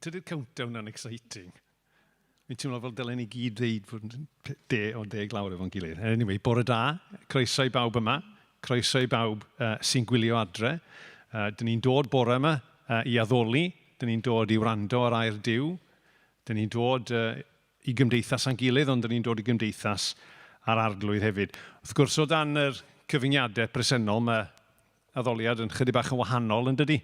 Yn tydi'r countdown na'n exciting? Fi'n teimlo fel dylen ni gyd ddeud fod yn de o deg lawr efo'n gilydd. Anyway, bore da, croeso i bawb yma, croeso i bawb sy'n gwylio adre. Dyn ni'n dod bore yma i addoli, dyn ni'n dod i wrando ar air Duw, dyn ni'n dod i gymdeithas â'n gilydd, ond dyn ni'n dod i gymdeithas â'r Arglwydd hefyd. Wrth gwrs, o dan yr cyfyngiadau presennol, mae addoliad yn chydig bach yn wahanol, yn dydy?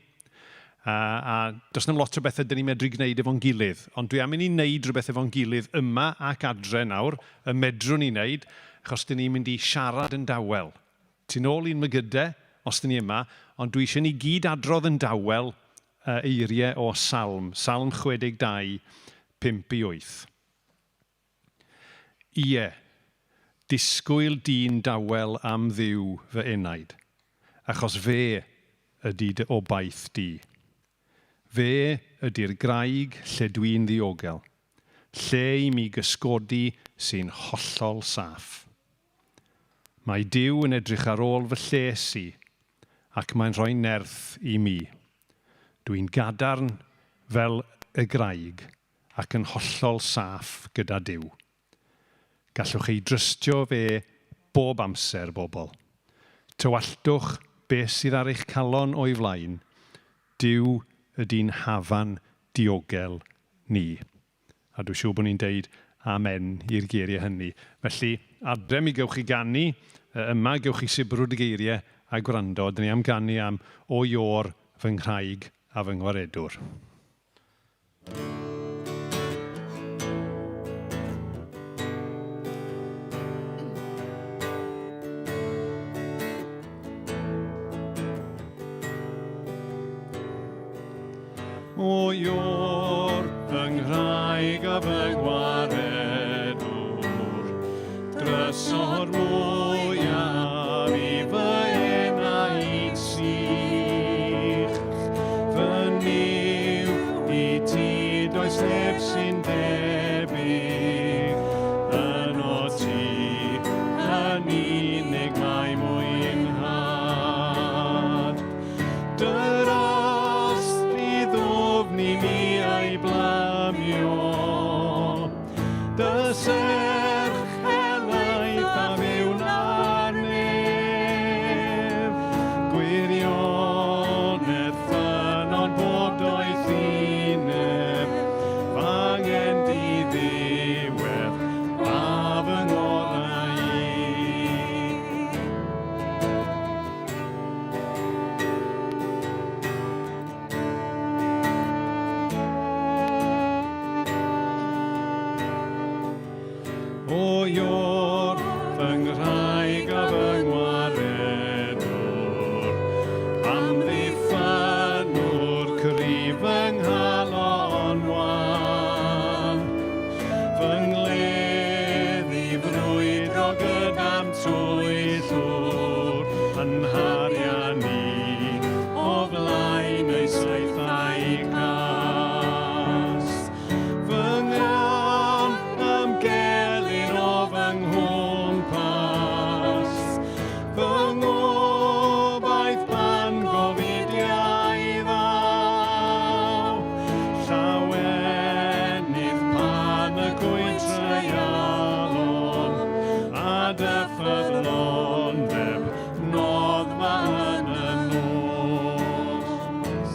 A does na'm lot o bethau dyn ni'n medru gwneud efo'n gilydd, ond dwi am i ni wneud rhywbeth efo'n gilydd yma ac adre nawr, y medrwn ni wneud, achos dyn ni'n mynd i siarad yn dawel. Tu nôl i'n mygydau, os dyn ni yma, ond dwi eisiau ni gyd adrodd yn dawel y eiriau o Salm, Salm 62, 5 i 8. Ie, disgwyl dyn dawel am Dduw fy enaid, achos fe ydy dy obaith di. Fe ydy'r graig lle dwi'n ddiogel, lle i mi gysgodi sy'n hollol saff. Mae Duw yn edrych ar ôl fy lles i, ac mae'n rhoi nerth i mi. Dwi'n gadarn fel y graig, ac yn hollol saff gyda Duw. Gallwch ei drystio fe bob amser, bobl. Tywalltwch beth sydd ar eich calon o'i flaen, Duw ydy'n hafan diogel ni. A dwi'n siŵr bod ni'n deud amen i'r geiriau hynny. Felly, adre mi gewch chi ganu, yma gewch chi sibrwd y geiriau a gwrando. Dyn ni am ganu am O Iôr, fy nghraig a fy ngwaredwr. O Iôr, fy nghraig a fy ngwaredwr, drysor mwyaf i fy enaid sych. Fy Nuw, i ti does neb sy'n debyg, yno ti yn unig mae mwynhad. Dy ras di ddwfn i mi a'i blamio, dy serch helaeth a fyw na nef. Gwirionedd ffynnon bob doethineb, f'angen di ddiwedd a fy ngorau i. O Iôr, fy nghraig a fy ngwaredwr, amddiffynnwr cryf fy nghalon wan, fy ngledd i frwydro gyda'm twyllwr, yn nharian i o flaen ei saethau cas. Fy nglan am gelyn o fy nghwmpas, fy ngobaith pan gofidiau ddaw, llawenydd pan y gwynt treialon, a dy ffyddlondeb noddfa yn y nos.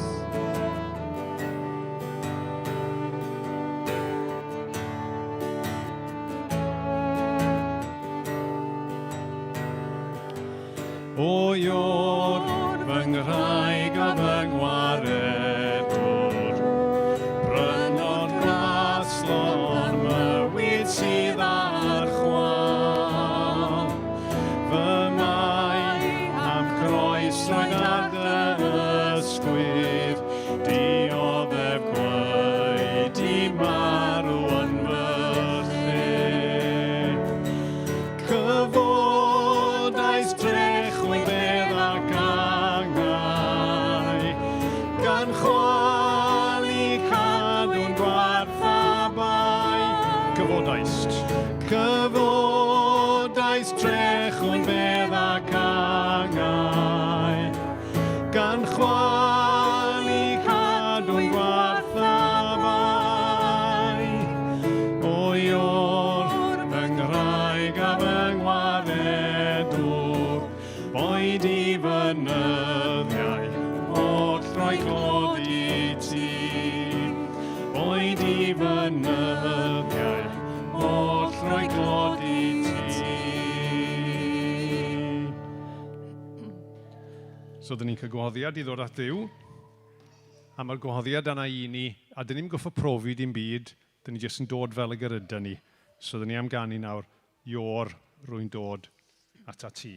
O Iôr, fy nghraig a fy ngwaredwr, brynon graslon mywyd sydd ar chwâl. Fy mai a'm croesroed ar dy ysgwydd, dioddef gwaed i marw yn fy lle. Cyfodais drechwyd bedd ac angau, gan chwalu cadw'n gwarth a bai. Cyfodaist. Cyfodais trechwn bedd ac angau, gan chwalu cadw'n gwarth a bai. i fy nyddiau, oll roi glod i ti. So, dyn ni'n cael gwahoddiad i ddod at Dduw, a mae'r gwahoddiad yna i ni, a dyn ni'n goffo profi dim byd, dyn ni jyst yn dod fel y gyryda ni. So, dyn ni am ganu nawr, Iôr, rwy'n dod atat ti.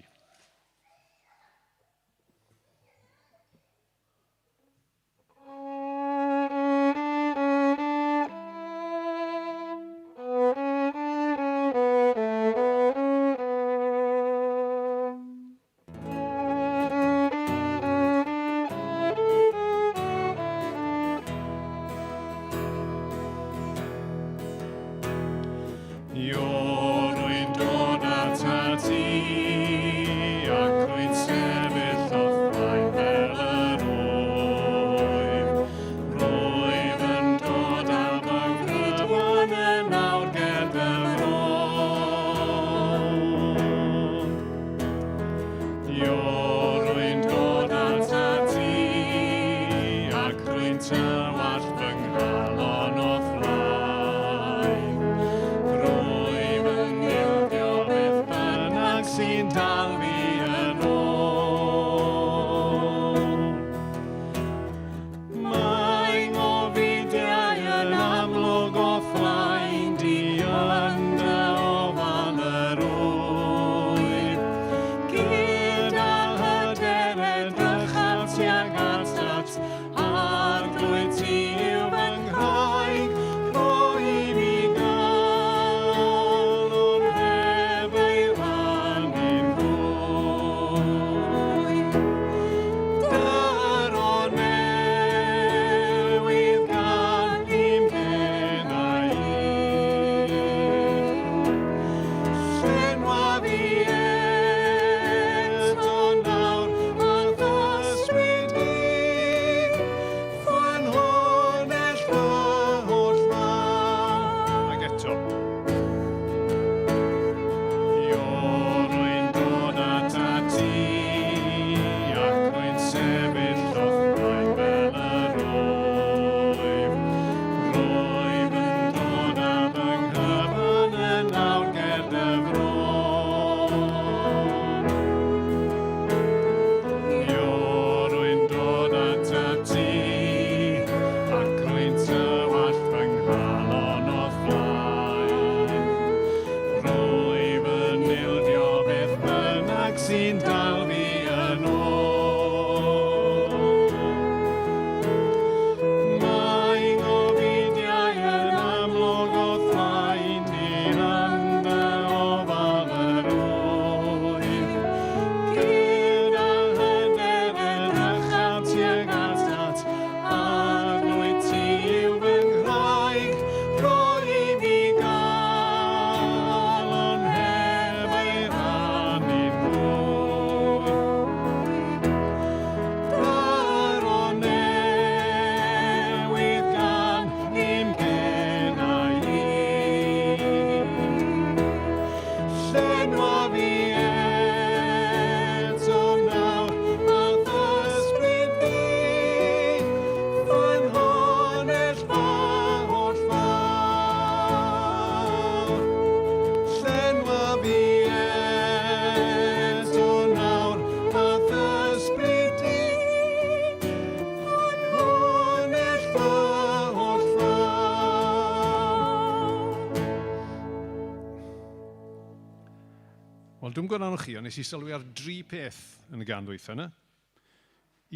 Wel, dwi'n gwybod arnoch chi, ond nes i sylwi ar dri peth yn y gan ddwytha yna.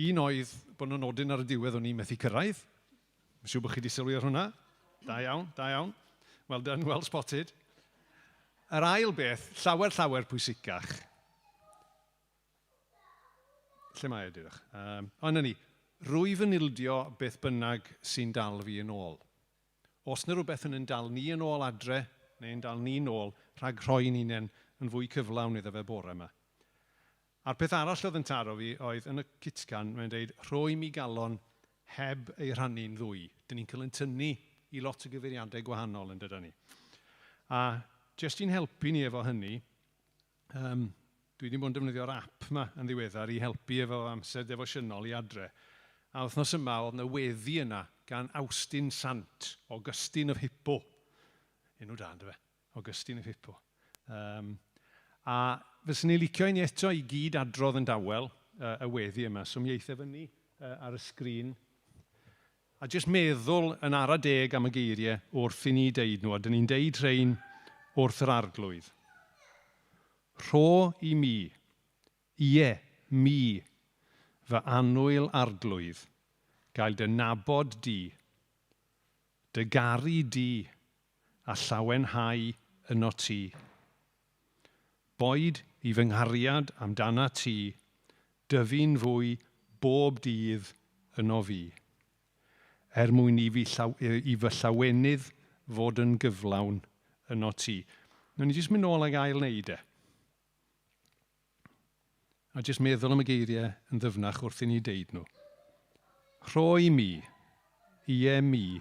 Un oedd bod nhw'n nodyn ar y diwedd o'n i'n methu cyrraedd. Mae'n siŵr bod chi wedi sylwi ar hwnna. Da iawn, da iawn. Well done, well spotted. Yr ail beth, llawer, llawer pwysicach. Lle mae e, dydych? Um, o, na ni. Rwyf yn ildio beth bynnag sy'n dal fi yn ôl. Oes 'na rywbeth yn ein dal ni yn ôl adre, neu yn dal ni'n ôl rhag rhoi'n hunain yn fwy cyflawn iddo fe bore 'ma? A'r peth arall oedd yn taro fi oedd yn y cytgan, mae'n deud, 'Rho i mi galon heb ei rhannu'n ddwy'. Dyn ni'n cael ein tynnu i lot o gyfeiriadau gwahanol, yn dydan ni? A jyst i'n helpu ni efo hynny, um, dwi wedi bod yn defnyddio'r app yma yn ddiweddar i helpu efo amser defosiynol i adre. A wythnos yma, oedd yna weddi yna. gan Awstin Sant, Augustine of Hippo. Enw da, ynddo fe? Augustine of Hippo. Um, a fyswn ni licio i ni eto i gyd adrodd yn dawel y weddi yma. So mi eithaf fyny ar y sgrin. A jyst meddwl yn ara deg am y geiriau wrth i ni deud nhw, a dyn ni'n deud rhain wrth yr arglwydd. Rho i mi, ie, mi, fy annwyl arglwydd, gael dy nabod di, dy garu di, a llawenhau yno ti. Boed i fy nghariad amdana ti dyfu'n fwy bob dydd yno fi, er mwyn i fi i fy llawenydd fod yn gyflawn yno ti. Nawn ni jyst mynd nôl ag ail wneud e. A jyst meddwl am y geiriau yn ddyfnach wrth i ni deud nhw. Rho i mi, ie mi,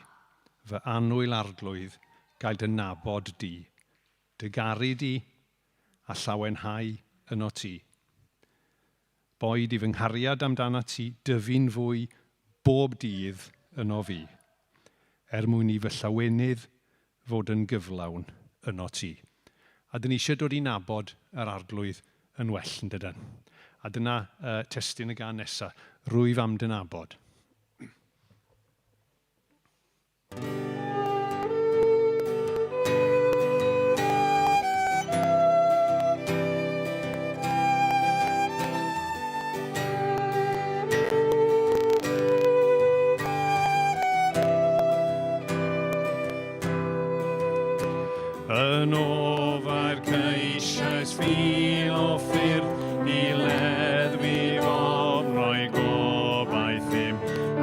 fy annwyl arglwydd, gael dy nabod di, dy garu di, a llawenhau yno ti. Boed i fy nghariad amdanat ti dyfu'n fwy bob dydd yno fi, er mwyn i fy llawenydd fod yn gyflawn yno ti. A dyn ni eisiau dod i nabod yr Arglwydd yn well, yn dydan? A dyna uh, testun y gan nesaf, rwyf am dy nabod. Yn ofer ceisiais fil o ffyrdd i leddfu fod rhoi gobaith im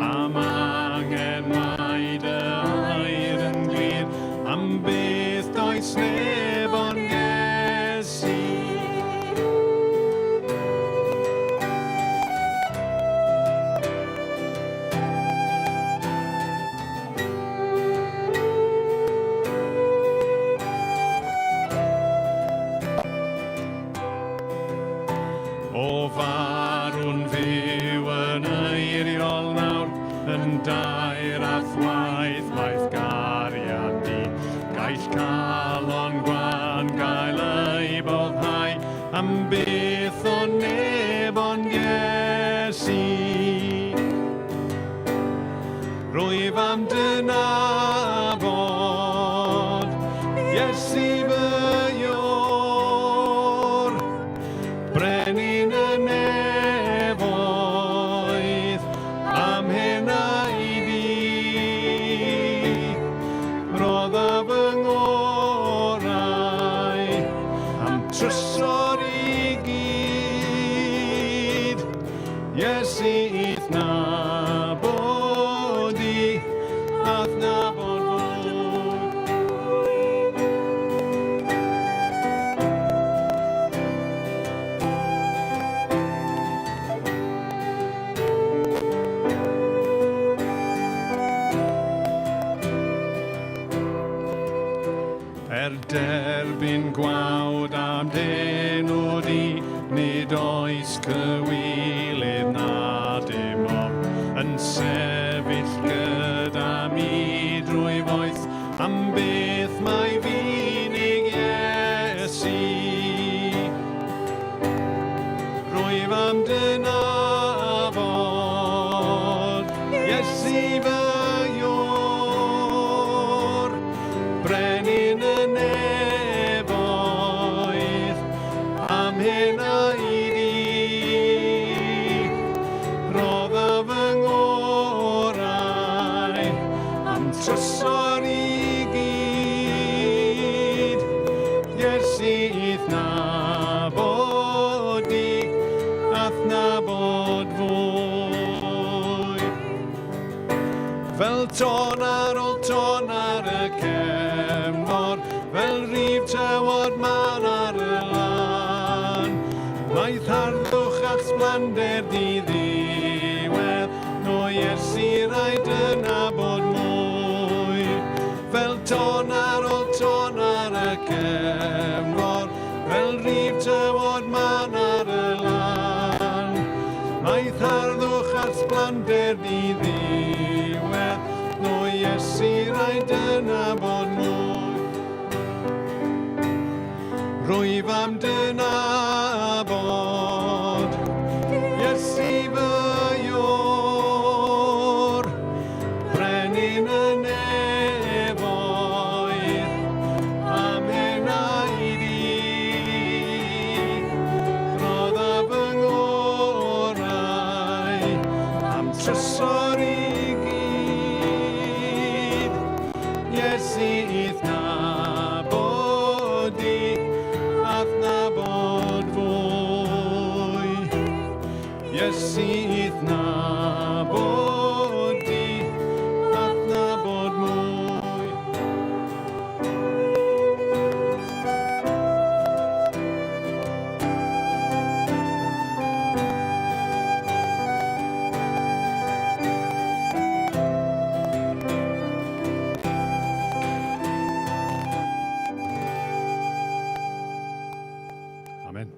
am angen mae dy air yn glir am beth does neb ond Iesu. O farw'n fyw yn eiriol nawr, yn dair a thwaith maith gariad di. Gaill calon gwan gael ei boddhau, am byth o neb ond Iesu. Rwyf am dy nabod, Iesu fy Iôr, Brenin y nefoedd, am hynna i fi. Rodda fy ngorau, am trysor i gyd. Iesu i'th nabod i, a'th nabod fwy. Er derbyn gwawd am d'enw di, nid oes cywilydd na dim ofn, yn sefyll gyda mi drwy foeth, am beth mae f'unig Iesu. Rwyf am dy nabod, Iesu fy Iôr, Brenin y nefoedd, am hyn a i di. Rodda fy ngorau, am trysor i gyd. Iesu i'th nabod di, a'th nabod fwy. Fel tôn ar ôl tôn ar y cefnfor, fel rhif tywod man ar y lan. Mae tharddwch a'ch sblander di ddiwedd, no Iesu rhaid dyna bod mwy. Fel tôn ar ôl tôn ar y cefnfor, fel rhif tywod man ar y lan. Mae tharddwch at sblander di ddiwedd, dy nabod mwy. Rwyf am dy nabod, Iesu fy Iôr, Brenin y nefoedd, am enaid i. Rhoddaf fy ngorau am trysor i gyd. Iesu i'th nabod di, a'th nabod fwy. Iesu i'th nabod di, a'th nabod mwy. Amen.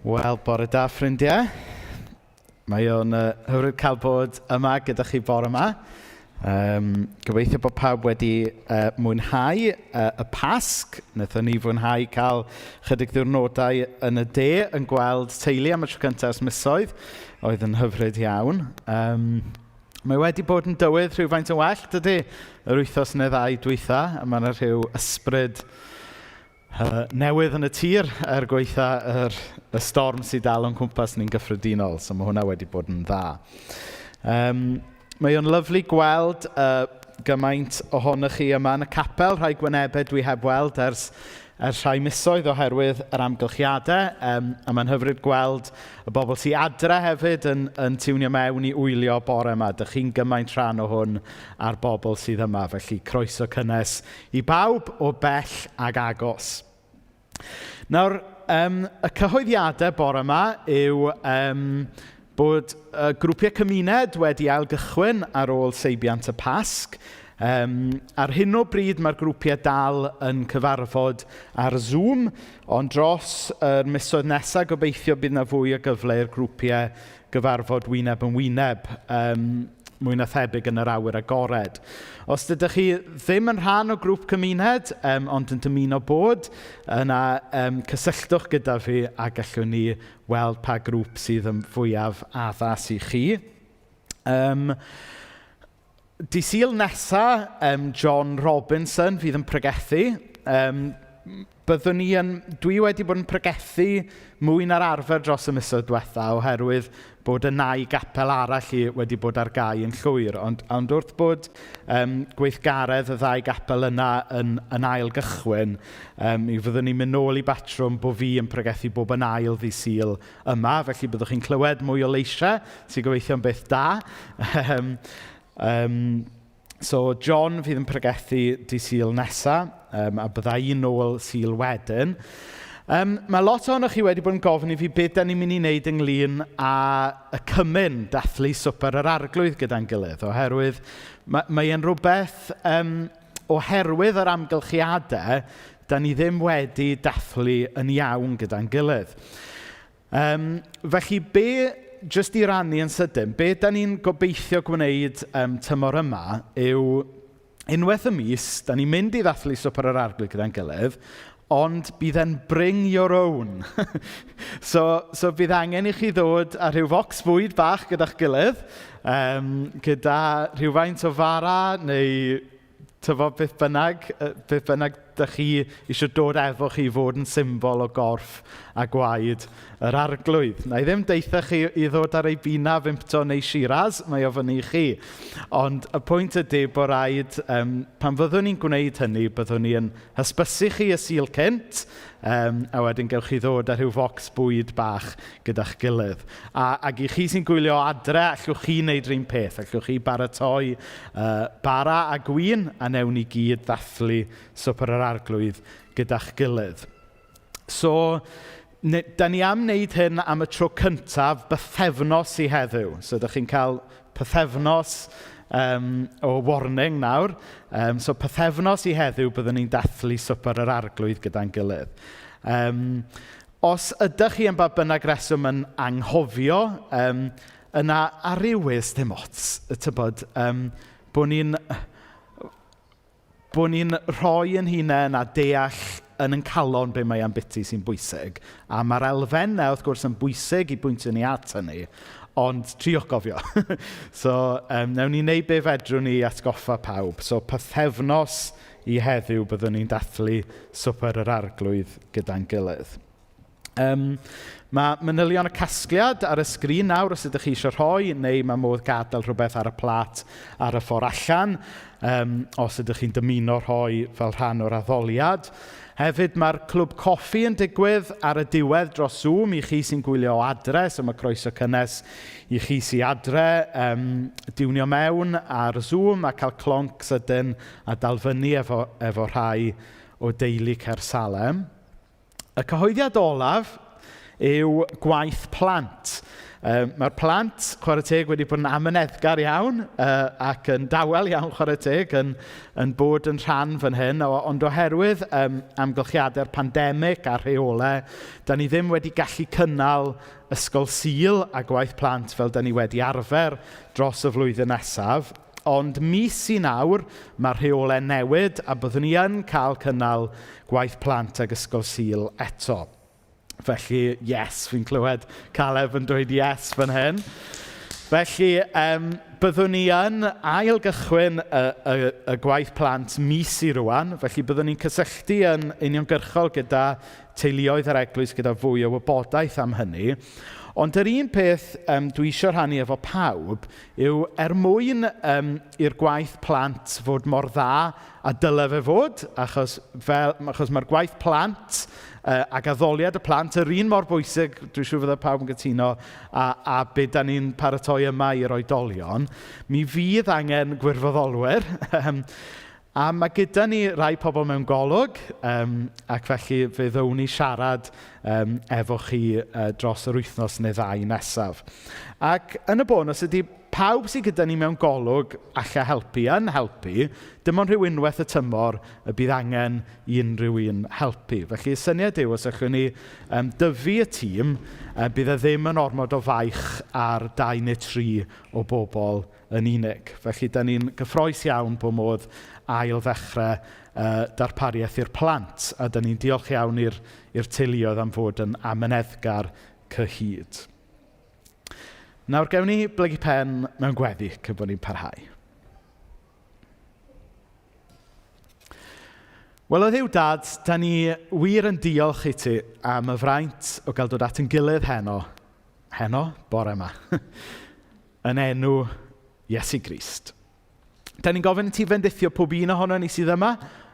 Wel, bore da, ffrindiau. Mae o'n hyfryd cael bod yma gyda chi bore yma. Gobeithio bod pawb wedi mwynhau y Pasg. Wnaethon ni fwynhau cael chydig ddiwrnodau yn y de yn gweld teulu am y tro cyntaf ers misoedd, oedd yn hyfryd iawn. Mae wedi bod yn dywydd rhywfaint yn well, dydy, yr wythnos neu ddau dwytha, a mae yna rhyw ysbryd newydd yn y tir er gwaetha y storm sydd dal o'n cwmpas ni'n gyffredinol, so mae hwnna wedi bod yn dda. Mae o'n lyfli gweld gymaint ohonoch chi yma yn y capel, rhai gwynebau dwi heb weld ers rhai misoedd oherwydd yr amgylchiadau, a mae'n hyfryd gweld y bobl sydd adre hefyd yn tiwnio mewn i wylio bore yma. Dych chi'n gymaint rhan o hwn a'r bobl sydd yma, felly croeso cynnes i bawb o bell ag agos. Nawr, y cyhoeddiadau bore yma yw bod grwpiau cymuned wedi ailgychwyn ar ôl seibiant y Pasg. Ar hyn o bryd mae'r grwpiau dal yn cyfarfod ar Zoom, ond dros yr misoedd nesaf gobeithio bydd yna fwy o gyfle i'r grwpiau gyfarfod wyneb yn wyneb, mwy na thebyg yn yr awyr agored. Os ydych chi ddim yn rhan o grŵp cymuned, ond yn dymuno bod, yna cysylltwch gyda fi a gallwn ni weld pa grŵp sydd yn fwyaf addas i chi. Dydd Sul nesa, John Robinson fydd yn pregethu. Dwi wedi bod yn pregethu mwy na'r arfer dros y misoedd diwetha oherwydd bod y nau gapel arall i wedi bod ar gau yn llwyr. Ond wrth bod gweithgaredd y ddau gapel yna yn ail gychwyn, mi fyddwn ni'n mynd nôl i batrwm bod fi yn pregethu bob yn ail ddydd Sul yma, felly byddwch chi'n clywed mwy o leisiau, sy'n gobeithio'n beth da. So John fydd yn pregethu dydd Sul nesa, a bydda i nôl Sul wedyn. Mae lot ohonoch chi wedi bod yn gofyn i fi beth da ni'n mynd i wneud ynglyn â y cymun dathlu swper yr Arglwydd gyda'n gilydd, oherwydd mae e'n rhywbeth, oherwydd yr amgylchiadau, da ni ddim wedi dathlu yn iawn gyda'n gilydd. Felly, jyst i rannu yn sydyn, be da ni'n gobeithio gwneud tymor yma yw unwaith y mis, da ni'n mynd i ddathlu swper yr Arglwydd gyda'n gilydd, ond bydd e'n bring your own. So bydd angen i chi ddod â rhyw focs fwyd bach gyda'ch gilydd, gyda rhywfaint o fara neu tyfo beth bynnag dych chi eisiau dod efo chi i fod yn symbol o gorff a gwaed yr arglwydd. Na i ddim deutha chi i ddod ar ei bina, Vimto neu Shiraz, mae o fyny i chi. Ond y pwynt ydy bod rhaid, pan fyddwn ni'n gwneud hynny, byddwn ni yn hysbysu chi y Sul cynt, a wedyn gewch chi ddod â rhyw focs bwyd bach gyda'ch gilydd. Ac i chi sy'n gwylio adre, allwch chi wneud rhywun peth. Allwch chi baratoi bara a gwin, a newn ni gyd ddathlu Swper yr Arglwydd gyda'ch gilydd. So, da ni am wneud hyn am y tro cyntaf bythefnos i heddiw. So, ydych chi'n cael pythefnos o warning nawr. So, pythefnos i heddiw byddwn ni'n dathlu Swper yr Arglwydd gyda'n gilydd. Os ydych chi am ba bynnag reswm yn anghofio, yna ar ryw wes dim ots, tybod, bod ni'n rhoi yn hunain a deall yn ein calon be mae ambiti sy'n bwysig. A mae'r elfennau, wrth gwrs, yn bwysig i bwyntio ni at hynny, ond triwch gofio. So, newn ni wneud be fedrwn ni i atgoffa pawb. So, pythefnos i heddiw byddwn ni'n dathlu Swper yr Arglwydd gyda'n gilydd. Mae manylion y casgliad ar y sgrin nawr os ydych chi eisiau rhoi, neu mae modd gadael rhywbeth ar y plat ar y ffordd allan, os ydych chi'n dymuno rhoi fel rhan o'r addoliad. Hefyd mae'r clwb coffi yn digwydd ar y diwedd dros Zoom i chi sy'n gwylio o adre, so mae croeso cynnes i chi sy'n adre, diwnio mewn ar Zoom a cael clonc sydyn a dal fyny efo rhai o deulu Caersalem. Y cyhoeddiad olaf yw gwaith plant. Mae'r plant, chwarae teg, wedi bod yn amyneddgar iawn ac yn dawel iawn, chwarae teg, yn bod yn rhan fan hyn, ond oherwydd amgylchiadau'r pandemig a'r rheolau, da ni ddim wedi gallu cynnal ysgol Sul a gwaith plant fel da ni wedi arfer dros y flwyddyn nesaf. Ond mis i nawr, mae'r rheolau newid a byddwn ni yn cael cynnal gwaith plant ag ysgol Sul eto. Felly, yes, fi'n clywed Caleb yn dweud yes fan hyn. Felly, byddwn ni yn ailgychwyn y gwaith plant mis i rwan. Felly, byddwn ni'n cysylltu yn uniongyrchol gyda teuluoedd yr eglwys gyda fwy o wybodaeth am hynny. Ond yr un peth dwi eisiau rhannu efo pawb yw er mwyn i'r gwaith plant fod mor dda a dyle fe fod, achos mae'r gwaith plant ac addoliad y plant yr un mor bwysig, dwi'n siŵr fydde pawb yn cytuno, a be da ni'n paratoi yma i'r oedolion, mi fydd angen gwirfoddolwyr. A mae gyda ni rai pobl mewn golwg, ac felly fe ddown ni siarad efo chi dros yr wythnos neu ddau nesaf. Ac yn y bôn, os ydy pawb sydd gyda ni mewn golwg allai helpu yn helpu, dim ond rhyw unwaith y tymor y bydd angen i unrhyw un helpu. Felly y syniad yw, os allwn ni dyfu y tîm, bydd e ddim yn ormod o faich ar 2 neu 3 o bobl yn unig. Felly, da ni'n gyffrous iawn bod modd ail ddechrau darpariaeth i'r plant, a da ni'n diolch iawn i'r teuluoedd am fod yn amyneddgar cyhyd. Nawr, gewn ni blygu pen mewn gweddi cyn bod ni'n parhau. Wel, o Dduw Dad, da ni wir yn diolch i ti am y fraint o gael dod at ein gilydd heno, bore yma, yn enw Iesu Grist. Da ni'n gofyn i ti fendithio pob un ohono ni sydd yma,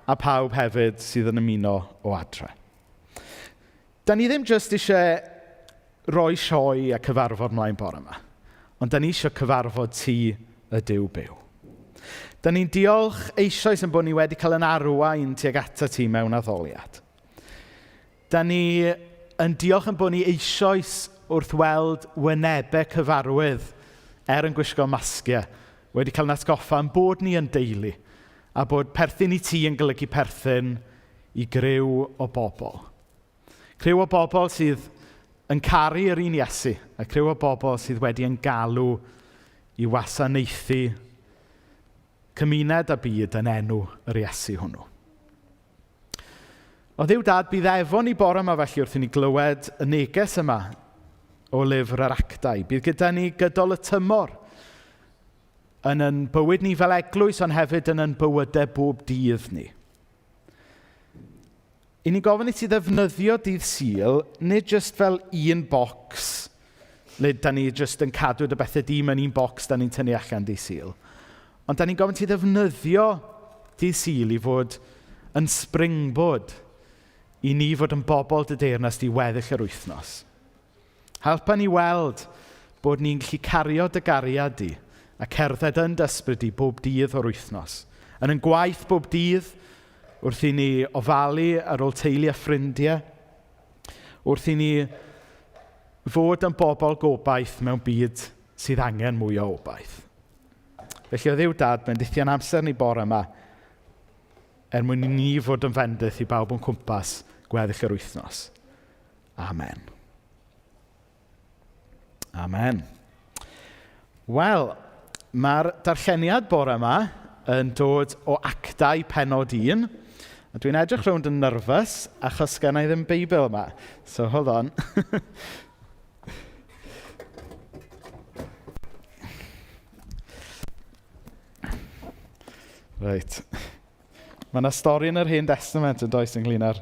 a pawb hefyd sydd yn ymuno o adre. Da ni ddim jyst eisiau rhoi sioe a cyfarfod mlaen bore yma, ond da ni eisiau cyfarfod ti y Duw byw. Da ni'n diolch eisoes yn bod ni wedi cael yn arwain tuag atat ti mewn addoliad. Da ni yn diolch yn bod ni eisoes wrth weld wynebau cyfarwydd er yn gwisgo masgiau, wedi cael yn atgoffa yn bod ni yn deulu, a bod perthyn i ti yn golygu perthyn i griw o bobl. Criw o bobl sydd yn caru yr un Iesu, a criw o bobl sydd wedi yn galw i wasanaethu cymuned a byd yn enw yr Iesu hwnnw. O Dduw Dad, bydd efo ni bore yma felly wrth i ni glywed y neges yma o lyfr yr Actau. Bydd gyda ni gydol y tymor yn ein bywyd ni fel eglwys, ond hefyd yn ein bywydau bob dydd ni. I ni'n gofyn i ti ddefnyddio dydd Sul, nid jyst fel un bocs le da ni jyst yn cadw dy bethau di mewn un bocs da ni'n tynnu allan dydd Sul. Ond da ni'n gofyn ti ddefnyddio dydd Sul i fod yn springboard i ni fod yn bobl dy deyrnas di weddill yr wythnos. Helpa ni weld bod ni'n gallu cario dy gariad di a cerdded yn dy ysbryd di bob dydd o'r wythnos. Yn yn gwaith bob dydd, wrth i ni ofalu ar ôl teulu a ffrindiau, wrth i ni fod yn bobl gobaith mewn byd sydd angen mwy o obaith. Felly o Dduw Dad, bendithion amser ni bore yma, er mwyn i ni fod yn fendith i bawb o'n cwmpas gweddill yr wythnos. Amen. Amen. Wel, mae'r darlleniad bore yma yn dod o Actau pennod 1. A dwi'n edrych rownd yn nervous achos gen i ddim Beibl yma. So hold on. Reit. Mae yna stori yn yr Hen Testament yn does ynglyn â'r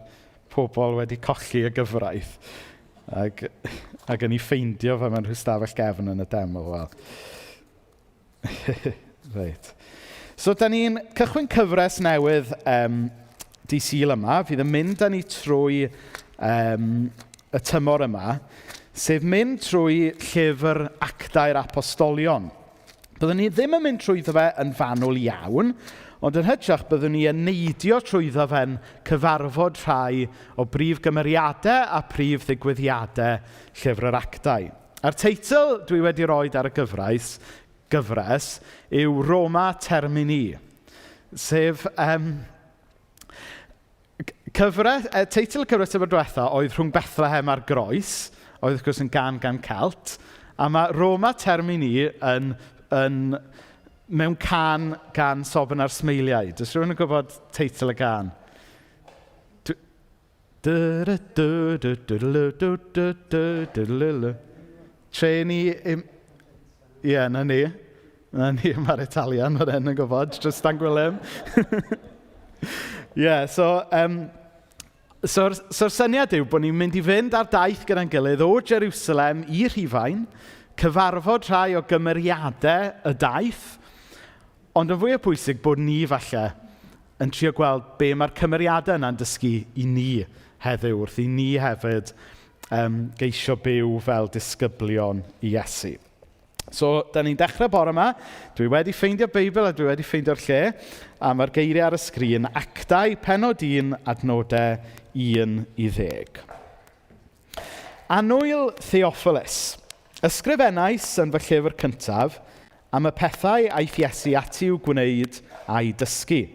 pobl wedi colli y gyfraith ac, ac yn ei ffeindio fe mewn rhyw stafell gefn yn y deml. Wel. Reit. So, da ni'n cychwyn cyfres newydd di Sul yma, fydd yn mynd â ni trwy y tymor yma, sef mynd trwy llyfr Actau'r Apostolion. Byddwn ni ddim yn mynd trwyddo fe yn fanwl iawn, ond yn hytrach byddwn ni yn neidio trwyddo fe'n cyfarfod rhai o brif gymeriadau a prif ddigwyddiadau Llyfr yr Actau. A'r teitl dwi wedi rhoi ar y gyfraith, gyfres yw Roma Termini, sef cyfres, teitl y cyfres tymor diwetha oedd Rhwng Bethlehem a'r Groes, oedd wrth gwrs yn gan gan Celt, a mae Roma Termini yn, yn mewn can gan Sobyn a'r Smeiliaid. Oes rhywun yn gwybod teitl y gan? Trên i... Ie, na ni. Na ni, mae'r Italian fan hyn yn gwybod. Tristan Gwilym. Ie, yeah, so... So'r so syniad yw bod ni'n mynd i fynd ar daith gyda'n gilydd o Jerusalem i Rhufain, cyfarfod rhai o gymeriadau y daith, ond yn fwy o pwysig bod ni falle yn trio gweld be mae'r cymeriadau yna'n dysgu i ni heddiw, wrth i ni hefyd geisio byw fel disgyblion i Iesu. So, da ni'n dechrau bore yma. Dwi wedi ffeindio Beibl a dwi wedi ffeindio'r lle. A mae'r geiriau ar y sgrin, Actau, pennod 1, adnodau 1 i 10. Annwyl Theophilus, ysgrifennais yn fy llyfr cyntaf am y pethau aeth Iesu ati i'w gwneud a'i dysgu,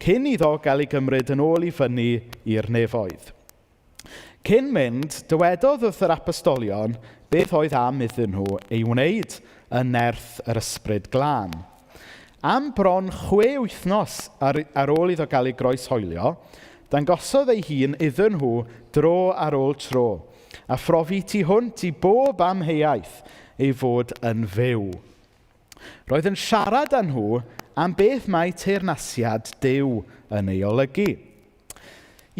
cyn iddo gael ei gymryd yn ôl i fyny i'r nefoedd. Cyn mynd, dywedodd wrth yr apostolion beth oedd am iddyn nhw ei wneud yn nerth yr ysbryd glân. Am bron 6 wythnos ar ôl iddo gael ei groeshoelio, dangosodd ei hun iddyn nhw dro ar ôl tro, a phrofi tu hwnt i bob amheuaeth ei fod yn fyw. Roedd yn siarad â nhw am beth mae teyrnasiad Duw yn ei olygu.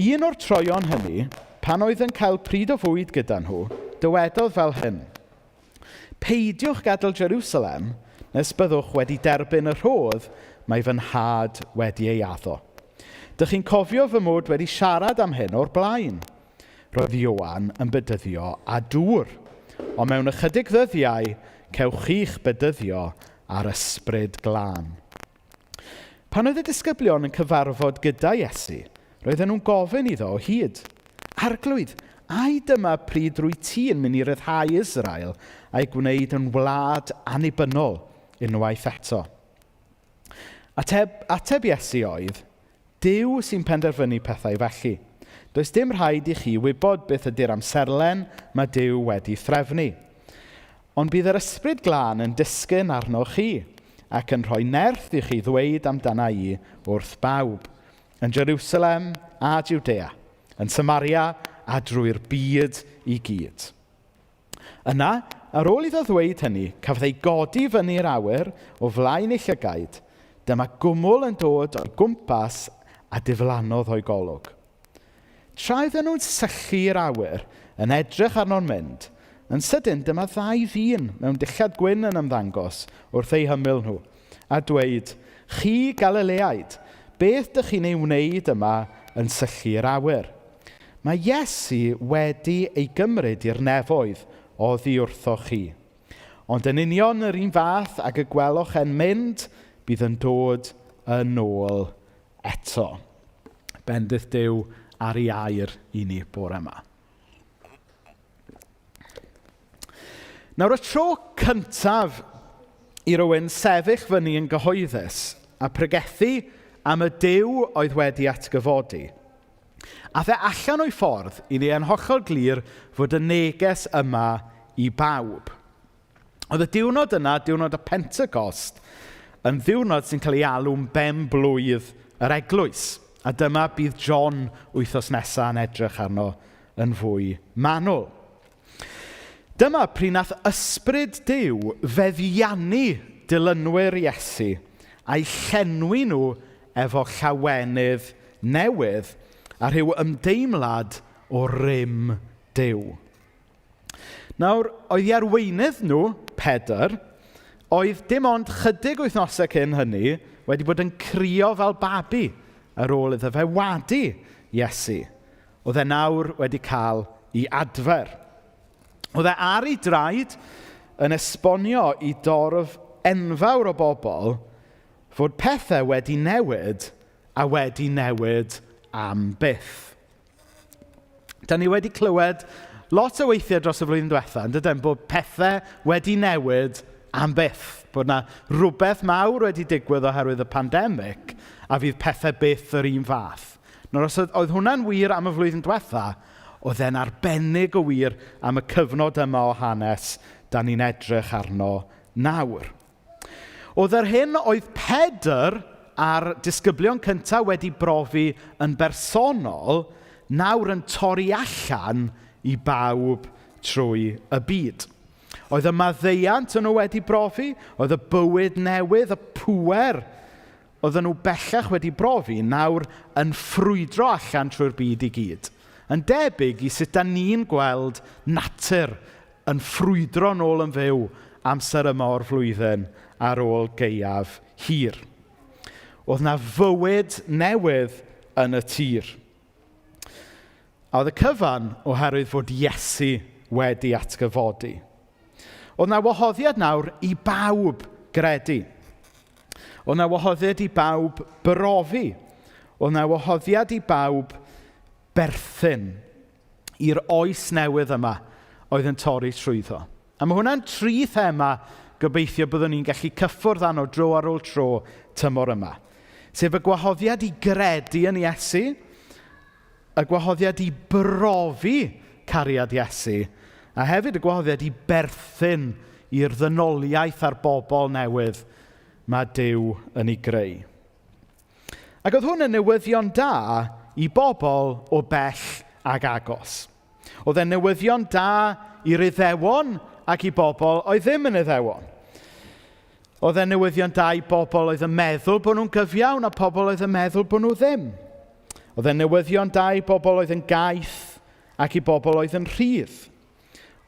Un o'r troion hynny, pan oedd yn cael pryd o fwyd gyda nhw, dywedodd fel hyn: Peidiwch gadael Jerusalem nes byddwch wedi derbyn y rhodd mae fy nhad wedi ei addo. Dych chi'n cofio fy mod wedi siarad am hyn o'r blaen. Roedd Ioan yn bedyddio â dŵr, ond mewn ychydig ddyddiau cewch chi'ch bedyddio ar ysbryd glân. Pan oedd y disgyblion yn cyfarfod gyda Iesu, roedden nhw'n gofyn iddo o hyd, Arglwydd, ai dyma pryd rwy ti'n mynd i ryddhau Israel a'i gwneud yn wlad annibynnol unwaith eto? Ateb Iesu oedd, Duw sy'n penderfynu pethau felly. Does dim rhaid i chi wybod beth ydy'r amserlen mae Duw wedi threfnu. Ond bydd yr ysbryd glân yn disgyn arnoch chi ac yn rhoi nerth i chi ddweud amdana i wrth bawb, yn Jerusalem a Jwdea, yn Samaria a drwy'r byd i gyd. Yna, ar ôl iddo ddweud hynny, cafodd ei godi fyny'r awyr o flaen ei llygaid. Dyma gwmwl yn dod o'i gwmpas a diflannodd o'i golwg. Tra oedden nhw'n syllu i'r awyr, yn edrych arno'n mynd, yn sydyn dyma ddau ddyn mewn dillad gwyn yn ymddangos wrth eu hymyl nhw, a dweud, Chi Galileaid, beth dych chi'n ei wneud yma yn syllu i'r awyr? Mae Iesu wedi ei gymryd i'r nefoedd oddi wrthoch chi. Ond yn union yr un fath ag y gwelwch e'n mynd, bydd yn dod yn ôl eto. Bendith Duw ar ei air i ni bore yma. Nawr, y tro cyntaf i rywun sefyll fyny yn gyhoeddus a pregethu am y Duw oedd wedi atgyfodi, a fe allan o'i ffordd i ni yn hollol glir fod y neges yma i bawb. Oedd y diwrnod yna, diwrnod y Pentecost, yn ddiwrnod sy'n cael ei alw'n ben-blwydd yr eglwys. A dyma bydd John wythnos nesaf yn edrych arno yn fwy manwl. Dyma pryd nath ysbryd Duw feddiannu dilynwyr Iesu a'i llenwi nhw efo llawenydd newydd a rhyw ymdeimlad o rym Duw. Nawr, oedd i arweinydd nhw, Pedr, oedd dim ond chydig wythnosau cyn hynny wedi bod yn crio fel babi ar ôl iddo fe wadu Iesu. Oedd e nawr wedi cael ei adfer. Oedd e ar ei draed yn esbonio i dorf enfawr o bobl fod pethau wedi newid a wedi newid am byth. Da ni wedi clywed lot o weithiau dros y flwyddyn diwetha, yn dydyn, bod pethau wedi newid am byth. Bod na rhywbeth mawr wedi digwydd oherwydd y pandemig a fydd pethau byth yr un fath. Nawr, os oedd hwnna'n wir am y flwyddyn diwetha, oedd e'n arbennig o wir am y cyfnod yma o hanes da ni'n edrych arno nawr. Oedd yr hyn oedd Pedr a'r disgyblion cyntaf wedi brofi yn bersonol, nawr yn torri allan i bawb trwy y byd. Oedd y maddeuant yn nhw wedi brofi, oedd y bywyd newydd, y pŵer oedden nhw bellach wedi brofi, nawr yn ffrwydro allan trwy'r byd i gyd. Yn debyg i sut da ni'n gweld natur yn ffrwydro nôl yn fyw amser yma o'r flwyddyn ar ôl gaeaf hir. Oedd na fywyd newydd yn y tir. A oedd y cyfan oherwydd fod Iesu wedi atgyfodi. Oedd na wahoddiad nawr i bawb gredu. Oedd na wahoddiad i bawb brofi. Oedd na wahoddiad i bawb berthyn i'r oes newydd yma oedd yn torri trwyddo. A mae hwnna'n tri thema gobeithio byddwn ni'n gallu cyffwrdd arno dro ar ôl tro tymor yma. Sef y gwahoddiad i gredu yn Iesu, y gwahoddiad i brofi cariad Iesu, a hefyd y gwahoddiad i berthyn i'r ddynoliaeth a'r bobl newydd mae Duw yn ei greu. Ac oedd hwn yn newyddion da i bobl o bell ag agos. Oedd e'n newyddion da i'r Iddewon ac i bobl oedd ddim yn Iddewon. Oedd e'n newyddion da i bobl oedd yn meddwl bod nhw'n gyfiawn a pobl oedd yn meddwl bod nhw ddim. Oedd e'n newyddion da i bobl oedd yn gaeth ac i bobl oedd yn rhydd.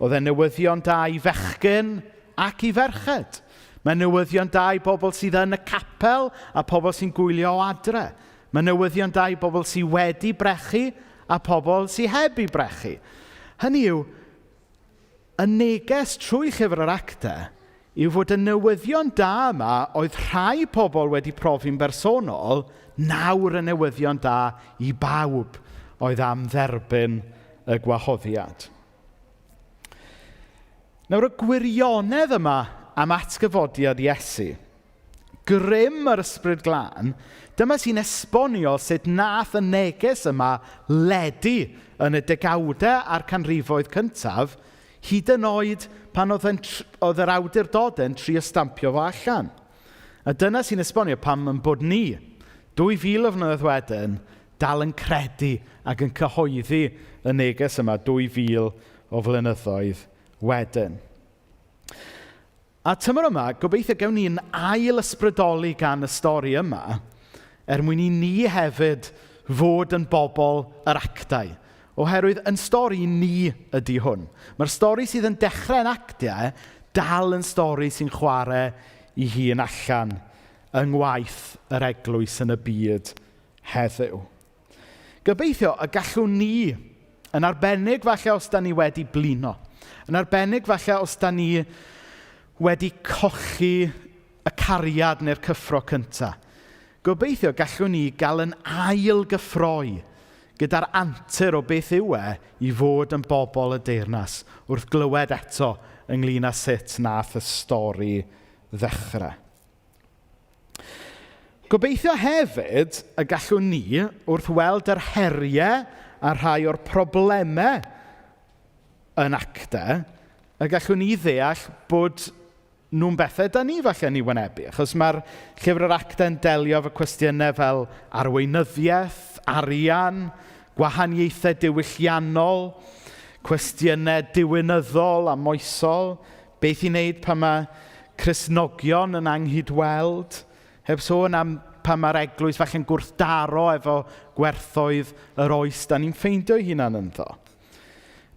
Oedd e'n newyddion da i fechgyn ac i ferched. Mae'n newyddion da i bobl sydd yn y capel a pobl sy'n gwylio o adre. Mae'n newyddion da i bobl sydd wedi brechu a pobl sydd heb eu brechu. Hynny yw, y neges trwy llyfr yr actau yw fod y newyddion da yma oedd rhai pobl wedi profi'n bersonol, nawr y newyddion da i bawb oedd am dderbyn y gwahoddiad. Nawr, y gwirionedd yma am atgyfodiad Iesu, grym yr Ysbryd Glân, dyma sy'n esbonio sut nath y neges yma ledu yn y degawdau a'r canrifoedd cyntaf, hyd yn oed pan oedd, oedd yr awdurdodau'n trio stampio fo allan. A dyna sy'n esbonio pam yn bod ni, 2000 o flynyddoedd wedyn, dal yn credu ac yn cyhoeddi y neges yma 2000 o flynyddoedd wedyn. A tymor yma, gobeithio gewn ni'n ail ysbrydoli gan y stori yma, er mwyn i ni hefyd fod yn bobl yr actau. Oherwydd yn stori ni ydy hwn. Mae'r stori sydd yn dechrau yn Actiau dal yn stori sy'n chwarae ei hun allan yng ngwaith yr eglwys yn y byd heddiw. Gobeithio y gallwn ni, yn arbennig falle os da ni wedi blino, yn arbennig falle os da ni wedi colli y cariad neu'r cyffro cyntaf. Gobeithio gallwn ni gael yn ail gyffroi gyda'r antur o beth yw e i fod yn bobl y deyrnas wrth glywed eto ynglyn â sut nath y stori ddechrau. Gobeithio hefyd y gallwn ni, wrth weld yr heriau a rhai o'r problemau yn Actau, y gallwn ni ddeall bod nhw'n bethau da ni falle yn ei wynebu. Achos mae'r llyfr yr Actau'n delio efo cwestiynau fel arweinyddiaeth, arian, gwahaniaethau diwylliannol, cwestiynau diwinyddol a moesol, beth i wneud pan mae Cristnogion yn anghydweld, heb sôn am pan mae'r eglwys falle'n gwrthdaro efo gwerthoedd yr oes da ni'n ffeindio'i hunan ynddo.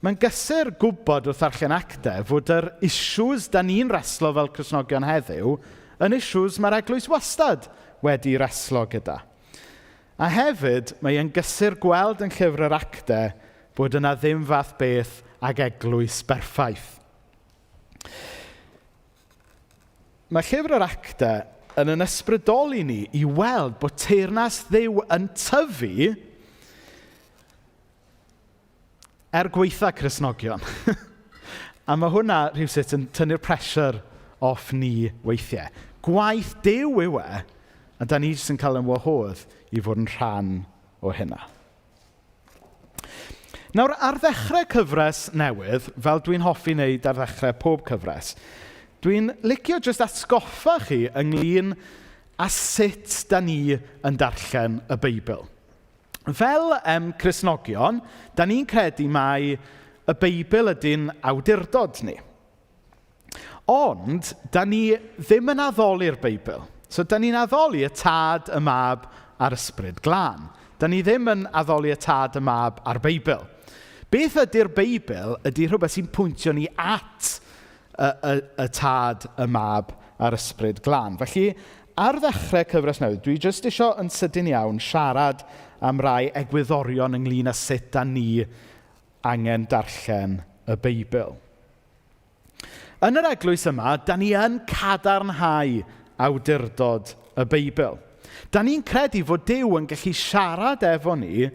Mae'n gysur gwybod wrth ddarllen Actau fod yr issues da ni'n reslo fel Cristnogion heddiw yn issues mae'r eglwys wastad wedi reslo gyda. A hefyd, mae e'n gysur gweld yn llyfr yr Actau bod yna ddim fath beth ag eglwys berffaith. Mae llyfr yr Actau yn yn ysbrydoli ni i weld bod teyrnas Dduw yn tyfu er gwaetha Cristnogion. A mae hwnna rhywsut yn tynnu'r pressure off ni weithiau. Gwaith Duw yw e, a da ni jyst yn cael yn wahodd i fod yn rhan o hynna. Nawr, ar ddechrau cyfres newydd, fel dwi'n hoffi wneud ar ddechrau pob cyfres, dwi'n licio jyst atgoffa chi ynglyn â sut da ni yn darllen y Beibl. Fel Cristnogion, da ni'n credu mai y Beibl ydy'n awdurdod ni. Ond, da ni ddim yn addoli'r Beibl. So, da ni'n addoli y Tad, y Mab a'r Ysbryd Glân. Da ni ddim yn addoli y Tad, y Mab a'r Beibl. Beth ydy'r Beibl ydy rhywbeth sy'n pwyntio ni at y Tad, y Mab a'r Ysbryd Glân. Felly, ar ddechrau cyfres newydd, dwi jyst isio yn sydyn iawn siarad am rai egwyddorion ynglyn â sut da ni angen darllen y Beibl. Yn yr eglwys yma, da ni yn cadarnhau awdurdod y Beibl. Da ni'n credu fod Duw yn gallu siarad efo ni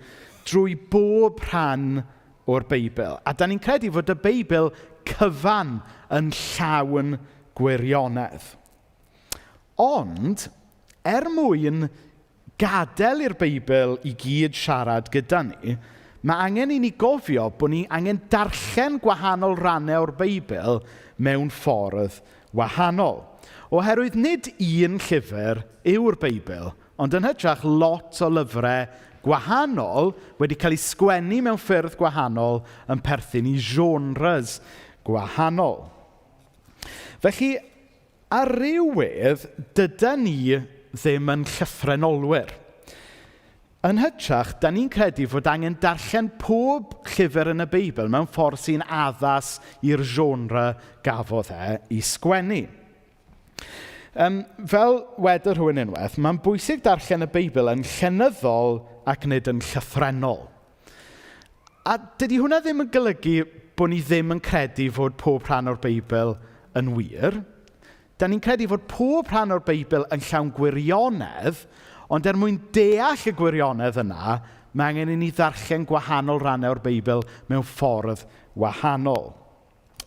drwy bob rhan o'r Beibl. A da ni'n credu fod y Beibl cyfan yn llawn gwirionedd. Ond, er mwyn gadael i'r Beibl i gyd siarad gyda ni, mae angen i ni gofio bod ni angen darllen gwahanol rannau o'r Beibl mewn ffordd wahanol. Oherwydd nid un llyfr yw'r Beibl, ond yn hytrach lot o lyfrau gwahanol wedi cael eu sgwennu mewn ffyrdd gwahanol yn perthyn i genres gwahanol. Felly, ar ryw wedd, dydan ni ddim yn llythrenolwyr. Yn hytrach, da ni'n credu fod angen darllen pob llyfr yn y Beibl mewn ffordd sy'n addas i'r genre gafodd e i sgwennu. Fel wedodd rhywun unwaith, mae'n bwysig darllen y Beibl yn llenyddol ac nid yn llythrennol. A dydy hwnna ddim yn golygu bod ni ddim yn credu fod pob rhan o'r Beibl yn wir. Da ni'n credu fod pob rhan o'r Beibl yn llawn gwirionedd, ond er mwyn deall y gwirionedd yna, mae angen i ni ddarllen gwahanol rannau o'r Beibl mewn ffordd wahanol.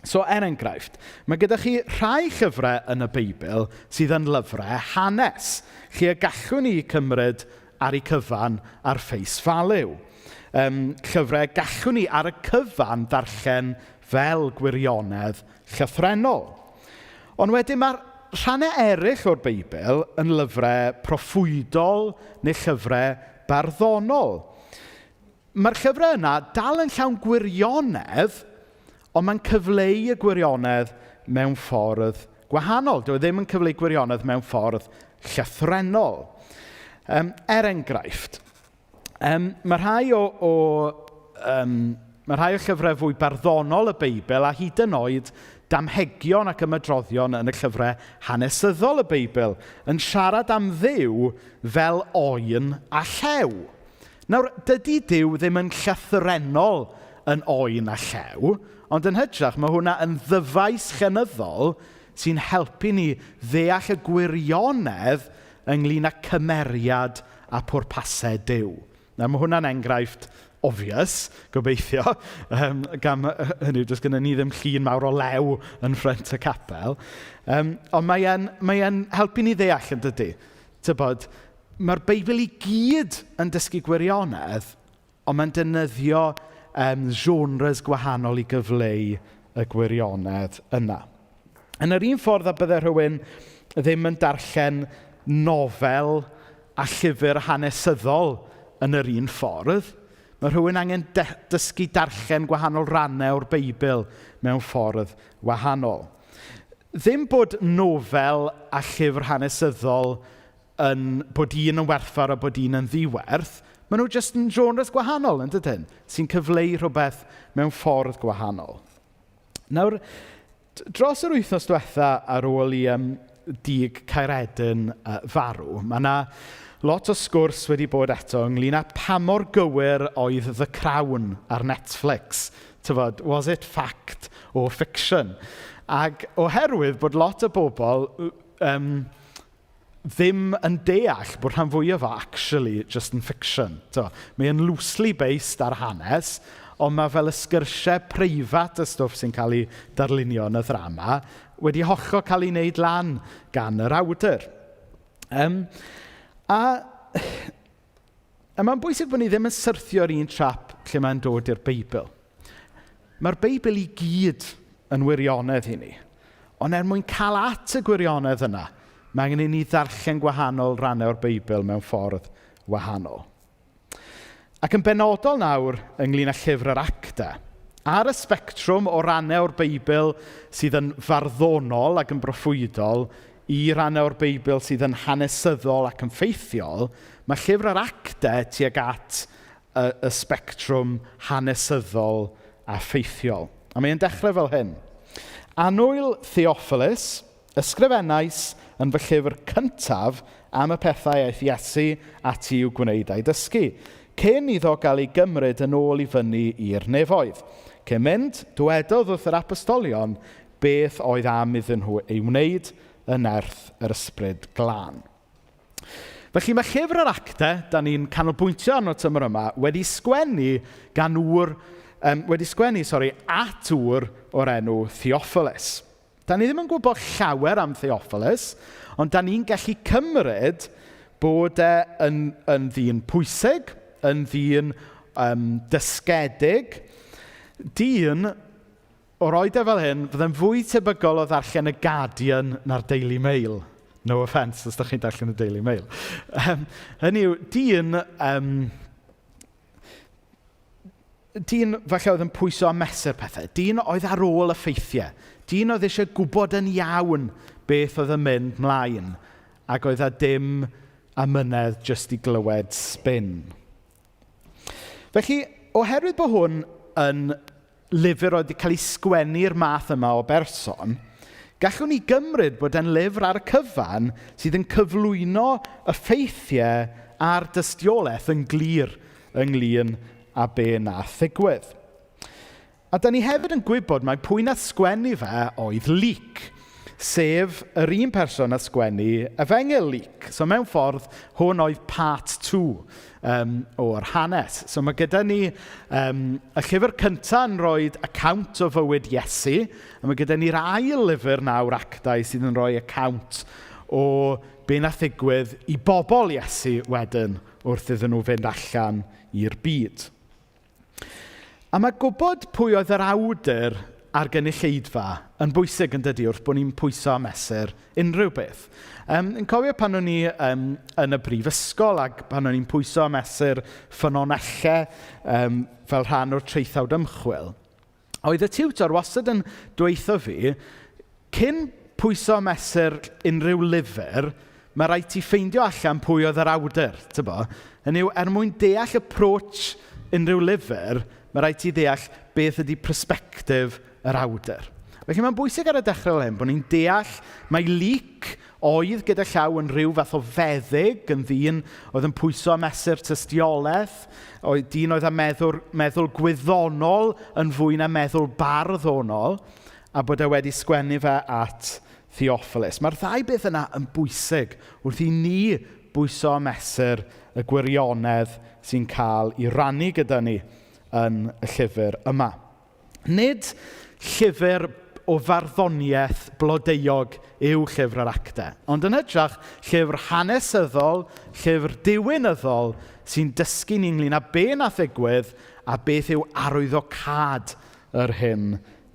So, er enghraifft, mae gyda chi rhai llyfrau yn y Beibl sydd yn lyfrau hanes, lle y gallwn ni cymryd ar eu cyfan ar face value. Llyfrau gallwn ni ar y cyfan ddarllen fel gwirionedd llythrennol. Ond wedyn mae'r rhannau eraill o'r Beibl yn lyfrau proffwydol neu llyfrau barddonol. Mae'r llyfrau yna dal yn llawn gwirionedd, ond mae'n cyfleu y gwirionedd mewn ffordd gwahanol. Dyw e ddim yn cyfleu gwirionedd mewn ffordd llythrennol. Er enghraifft, mae rhai o mae rhai o llyfrau fwy barddonol y Beibl a hyd yn oed damhegion ac ymadroddion yn y llyfrau hanesyddol y Beibl yn siarad am Dduw fel oen a llew. Nawr, dydy Duw ddim yn llythrennol yn oen a llew, ond yn hytrach mae hwnna yn ddyfais llenyddol sy'n helpu ni ddeall y gwirionedd ynglyn â cymeriad a pwrpasau Duw. Nawr, mae hwnna'n enghraifft obvious, gobeithio, gan hynny yw, does gennym ni ddim llun mawr o lew yn ffrynt y capel. Ond mae e'n mae e'n helpu ni ddeall, yn dydy? Tybod, mae'r Beibl i gyd yn dysgu gwirionedd, ond mae'n defnyddio genres gwahanol i gyfleu y gwirionedd yna. Yn yr un ffordd â bydde rhywun ddim yn darllen nofel a llyfr hanesyddol yn yr un ffordd, mae rhywun angen dysgu darllen gwahanol rannau o'r Beibl mewn ffordd wahanol. Ddim bod nofel a llyfr hanesyddol yn bod un yn werthfawr a bod un yn ddiwerth, maen nhw jyst yn genres gwahanol, yn dydyn? Sy'n cyfleu rhywbeth mewn ffordd gwahanol. Nawr, dros yr wythnos diwetha ar ôl i Dug Caeredin farw, mae yna lot o sgwrs wedi bod eto ynglyn â pa mor gywir oedd The Crown ar Netflix. Tybod, was it fact or fiction? Ac oherwydd bod lot o bobl ddim yn deall bod rhan fwyaf o actually just yn fiction. So, mae yn loosely based ar hanes, ond mae fel y sgyrsiau preifat y stwff sy'n cael ei darlunio yn y ddrama wedi hollol cael ei wneud lan gan yr awdur. A mae'n bwysig bod ni ddim yn syrthio ar un trap lle mae'n dod i'r Beibl. Mae'r Beibl i gyd yn wirionedd i ni. Ond er mwyn cael at y gwirionedd yna, mae angen i ni ddarllen gwahanol rannau o'r Beibl mewn ffordd wahanol. Ac yn benodol nawr ynglyn â llyfr yr Actau, ar y sbectrwm o rannau o'r Beibl sydd yn farddonol ac yn broffwydol i rannau o'r Beibl sydd yn hanesyddol ac yn ffeithiol, mae llyfr yr Actau tuag at y sbectrwm hanesyddol a ffeithiol. A mae'n dechrau fel hyn. Annwyl Theophilus, ysgrifennais yn fy llyfr cyntaf am y pethau aeth Iesu ati i'w gwneud a'i dysgu, cyn iddo gael ei gymryd yn ôl i fyny i'r nefoedd. Cyn mynd, dywedodd wrth yr apostolion beth oedd am iddyn nhw ei wneud yn nerth yr Ysbryd Glân. Felly mae llyfr yr Actau, da ni'n canolbwyntio arno tymor yma, wedi sgwennu gan ŵr, wedi sgwennu, sori, at ŵr o'r enw Theophilus. Da ni ddim yn gwybod llawer am Theophilus, ond da ni'n gallu cymryd bod e yn ddyn pwysig, yn ddyn dysgedig, dyn, o roed e fel hyn, fydde'n fwy tebygol o ddarllen y Guardian na'r Daily Mail. No offence os da chi'n darllen y Daily Mail. Hynny yw, dyn falle oedd yn pwyso a mesur pethau. Dyn oedd ar ôl y ffeithiau. Dyn oedd eisiau gwybod yn iawn beth oedd yn mynd mlaen. Ac oedd â dim amynedd jyst i glywed spin. Felly, oherwydd bod hwn yn lyfr oedd wedi cael ei sgwennu'r math yma o berson, gallwn ni gymryd bod e'n lyfr ar y cyfan sydd yn cyflwyno y ffeithiau a'r dystiolaeth yn glir ynglyn â be nath ddigwydd. A da ni hefyd yn gwybod mai pwy nath sgwennu fe oedd Luc, sef yr un person nath sgwennu Efengyl Luc. So mewn ffordd, hwn oedd part 2 o'r hanes. So mae gyda ni y llyfr cyntaf yn rhoi account o fywyd Iesu, a mae gyda ni'r ail lyfr nawr, Actau, sydd yn rhoi account o be nath ddigwydd i bobl Iesu wedyn wrth iddyn nhw fynd allan i'r byd. A mae gwybod pwy oedd yr awdur a'r gynulleidfa yn bwysig yn dydy wrth bod ni'n pwyso a mesur unrhyw beth. Yn cofio pan o'n i yn y brifysgol ac pan o'n i'n pwyso a mesur ffynonellau fel rhan o'r traethawd ymchwil, oedd y tiwtor wastad yn dweutho fi, cyn pwyso a mesur unrhyw lyfr, mae rhaid ti ffeindio allan pwy oedd yr awdur, tybo? Hynny yw, er mwyn deall approach unrhyw lyfr, mae rhaid ti ddeall beth ydy persbectif yr awdur. Felly mae'n bwysig ar y dechrau fel hyn bod ni'n deall mai Luc oedd gyda llaw yn rhyw fath o feddyg, yn ddyn oedd yn pwyso a mesur tystiolaeth, oedd dyn oedd â meddwl, meddwl gwyddonol yn fwy na meddwl barddonol, a bod e wedi sgwennu fe at Theophilus. Mae'r ddau beth yna yn bwysig wrth i ni bwyso a mesur y gwirionedd sy'n cael ei rannu gyda ni yn y llyfr yma. Nid llyfr o farddoniaeth blodeuog yw llyfr yr actau, ond yn hytrach llyfr hanesyddol, llyfr diwinyddol sy'n dysgu ni ynglyn â be nath ddigwydd a beth yw arwyddocâd yr hyn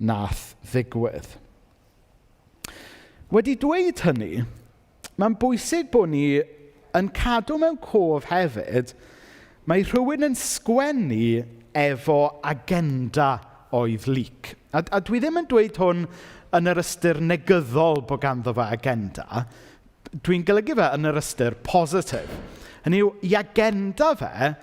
nath ddigwydd. Wedi dweud hynny, mae'n bwysig bod ni yn cadw mewn cof hefyd mae rhywun yn sgwennu efo agenda oedd Luc. A dwi ddim yn dweud hwn yn yr ystyr negyddol bod ganddo fe agenda. Dwi'n golygu fe yn yr ystyr positif. Hynny yw, i agenda fe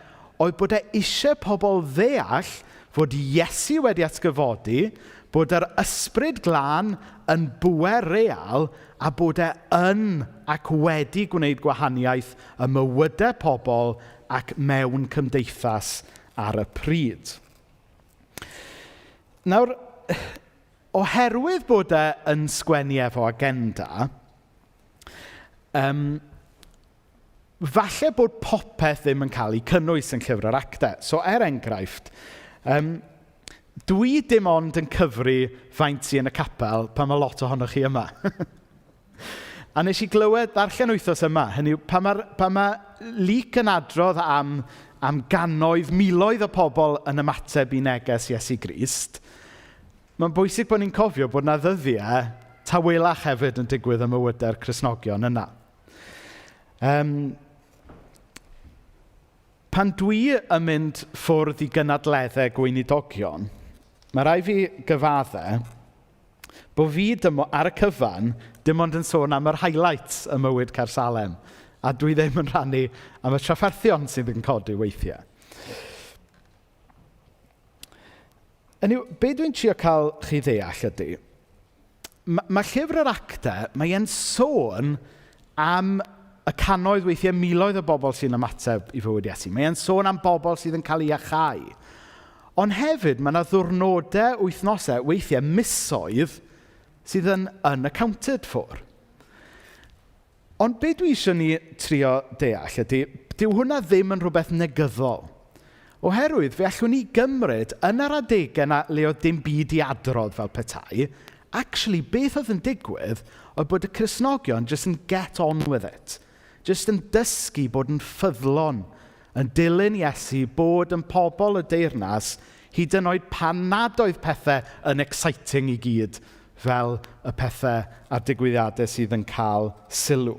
oedd bod e eisiau pobl ddeall fod Iesu wedi atgyfodi, bod yr ysbryd glân yn bŵer real a bod e yn ac wedi gwneud gwahaniaeth ym mywydau pobl ac mewn cymdeithas ar y pryd. Nawr, oherwydd bod e yn sgwennu efo agenda, falle bod popeth ddim yn cael ei cynnwys yn llyfr yr actau. So, er enghraifft, dwi dim ond yn cyfri faint sy yn y capel pan mae lot ohonoch chi yma. A nes i glywed ddarllen wythnos yma, hynny yw, pan ma Luc yn adrodd am gannoedd, miloedd o pobl yn ymateb i neges Iesu Grist, mae'n bwysig bod ni'n cofio bod 'na ddyddiau tawelach hefyd yn digwydd ym mywydau'r Cristnogion yna. Pan dwi yn mynd ffwrdd i gynadleddau gweinidogion, mae rhaid fi gyfadde bod fi dim, ar y cyfan dim ond yn sôn am yr highlights ym mywyd Caersalem, a dwi ddim yn rhannu am y trafferthion sydd yn codi weithiau. Hynny yw, be dwi'n trio cael chi ddeall ydy, ma llyfr yr actau, mae e'n sôn am y cannoedd, weithiau miloedd o bobl sy'n ymateb i fywyd Iesu. Mae e'n sôn am bobl sydd yn cael eu iachau. Ond hefyd, mae yna ddwrnodau, wythnosau, weithiau misoedd sydd yn unaccounted for. Ond be dwi eisiau ni trio deall ydy, dyw hwnna ddim yn rhywbeth negyddol. Oherwydd, fe allwn ni gymryd yn yr adegau yna le oedd dim byd i adrodd fel petai, actually, beth oedd yn digwydd oedd bod y Cristnogion just yn get on with it. Just yn dysgu bod yn ffyddlon, yn dilyn Iesu, bod yn pobl y deyrnas, hyd yn oed pan nad oedd pethau yn exciting i gyd, fel y pethau a'r digwyddiadau sydd yn cael sylw.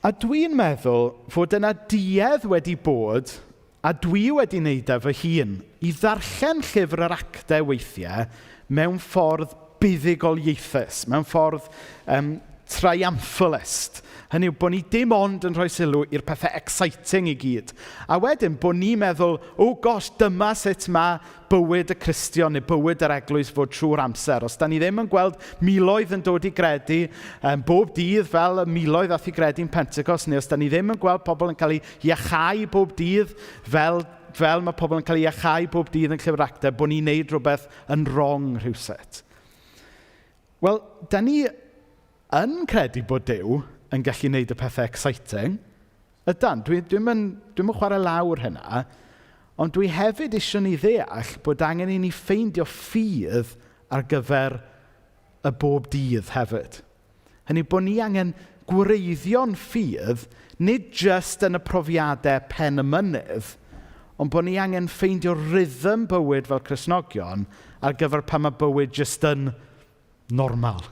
A dwi'n meddwl fod yna duedd wedi bod, a dwi wedi wneud e fy hun, i ddarllen llyfr yr actau weithiau mewn ffordd buddugoliaethus, mewn ffordd triumphalist. Hynny yw, bod ni dim ond yn rhoi sylw i'r pethau exciting i gyd. A wedyn, bod ni'n meddwl, oh gosh, dyma sut mae bywyd y Cristion neu bywyd yr eglwys fod trwy'r amser. Os da ni ddim yn gweld miloedd yn dod i gredu bob dydd fel y miloedd ath i gredu'n Pentecost, neu os da ni ddim yn gweld pobl yn cael eu iachau bob dydd fel mae pobl yn cael eu iachau bob dydd yn llyfr actau, bod ni'n neud rhywbeth yn wrong rhywsut. Wel, da ni yn credu bod Duw yn gallu neud y pethau exciting. Ydan, dwi'm yn chwarae lawr hynna, ond dwi hefyd eisiau ni ddeall bod angen i ni ffeindio ffydd ar gyfer y bob dydd hefyd. Hynny bod ni angen gwreiddio'n ffydd, nid jyst yn y profiadau pen y mynydd, ond bod ni angen ffeindio rhythm bywyd fel Cristnogion ar gyfer pan mae bywyd jyst yn normal.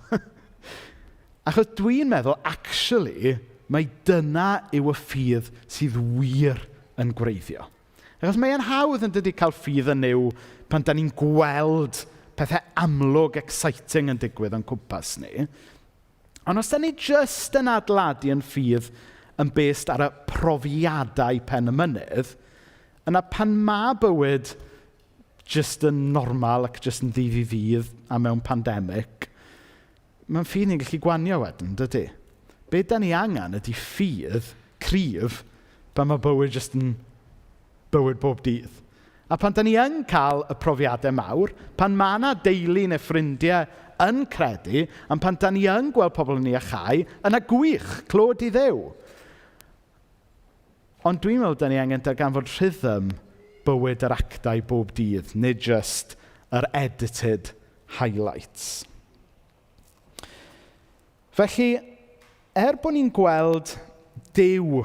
Achos dwi'n meddwl, actually, mai dyna yw y ffydd sydd wir yn gwreiddio. Achos mae'n hawdd yn dydi cael ffydd yn Nuw pan da ni'n gweld pethau amlwg exciting yn digwydd o'n cwmpas ni. Ond os da ni jyst yn adeiladu yn ffydd yn based ar y profiadau pen y mynydd, Yna pan mae bywyd jyst yn normal ac jyst yn ddydd i ddydd a mewn pandemig, mae'n ffydd ni'n gallu gwanio wedyn, dydy? Be da ni angen ydy ffydd cryf pan mae bywyd jyst yn bywyd bob dydd. A pan da ni yn cael y profiadau mawr, pan mae yna deulu neu ffrindiau yn credu, a pan da ni yn gweld pobl yn iachau, yna gwych, clod i Dduw. Ond dwi'n meddwl da ni angen darganfod rhythm bywyd yr actau bob dydd, nid just yr edited highlights. Felly, er bod ni'n gweld Duw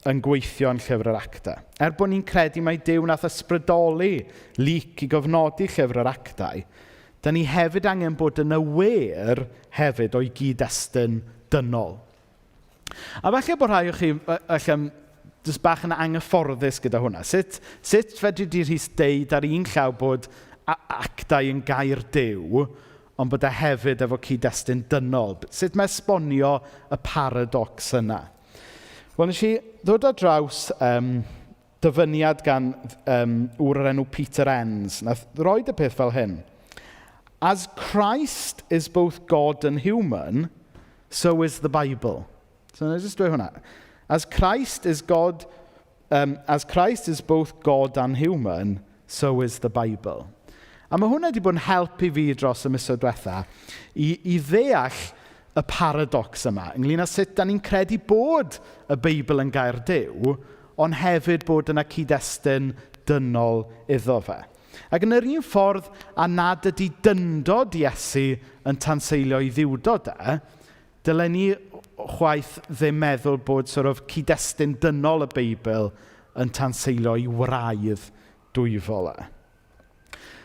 yn gweithio yn llyfr yr actau, er bod ni'n credu mai Duw nath ysbrydoli Luc i gofnodi llyfr yr actau, da ni hefyd angen bod yn aware hefyd o'i gyd-destun dynol. A falle bod rhai o chi falle jyst bach yn anghyfforddus gyda hwnna. Sut fedri di, Rhys, deud ar un llaw bod actau yn gair Duw, ond bod e hefyd efo cyd-destun dynol? Sut mae esbonio y paradox yna? Wel, nes i ddod ar draws dyfyniad gan ŵr o'r enw Peter Enns. Nath roed y peth fel hyn. "As Christ is both God and human, so is the Bible." So, na i jyst dweud hwnna. As Christ is both God and human, so is the Bible." A mae hwnna wedi bod yn help i fi dros y misoedd diwetha i ddeall y paradox yma, ynglyn â sut da ni'n credu bod y Beibl yn gair Duw, ond hefyd bod yna cyd-destun dynol iddo fe. Ac yn yr un ffordd a nad ydy dyndod Iesu yn tanseilio ei dduwdod e, dylen ni chwaith ddim meddwl bod sort of cyd-destun dynol y Beibl yn tanseilio ei wraidd dwyfol e.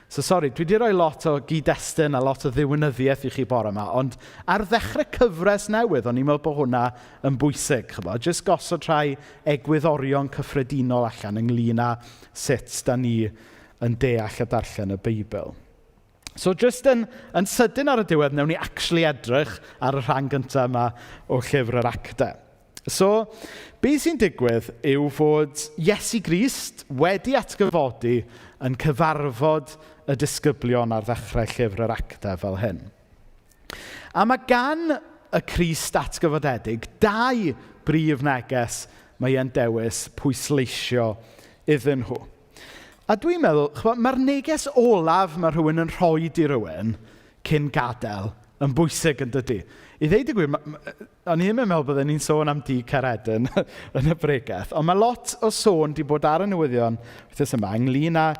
So sori, dwi wedi rhoi lot o gyd-destun a lot o ddiwinyddiaeth i chi bore yma, ond ar ddechrau cyfres newydd, o'n i'n meddwl bod hwnna yn bwysig, chybod, jyst gosod rhai egwyddorion cyffredinol allan ynglyn â sut da ni yn deall a darllen y Beibl. So jyst yn sydyn ar y diwedd, wnawn ni actually edrych ar y rhan gyntaf yma o llyfr yr actau. So, be sy'n digwydd yw fod Iesu Grist wedi atgyfodi yn cyfarfod y disgyblion ar ddechrau llyfr yr actau fel hyn. A mae gan y Crist atgyfodedig dau brif neges mae e'n dewis pwysleisio iddyn nhw. A dwi'n meddwl, ch'mod, mae'r neges olaf mae rhywun yn rhoi i rywun cyn gadael yn bwysig, yn dydy? I ddeud y gwir, o'n i ddim yn meddwl byddwn ni'n sôn am Dug Caeredin yn y bregeth, ond mae lot o sôn di bod ar y newyddion wythnos yma ynglyn â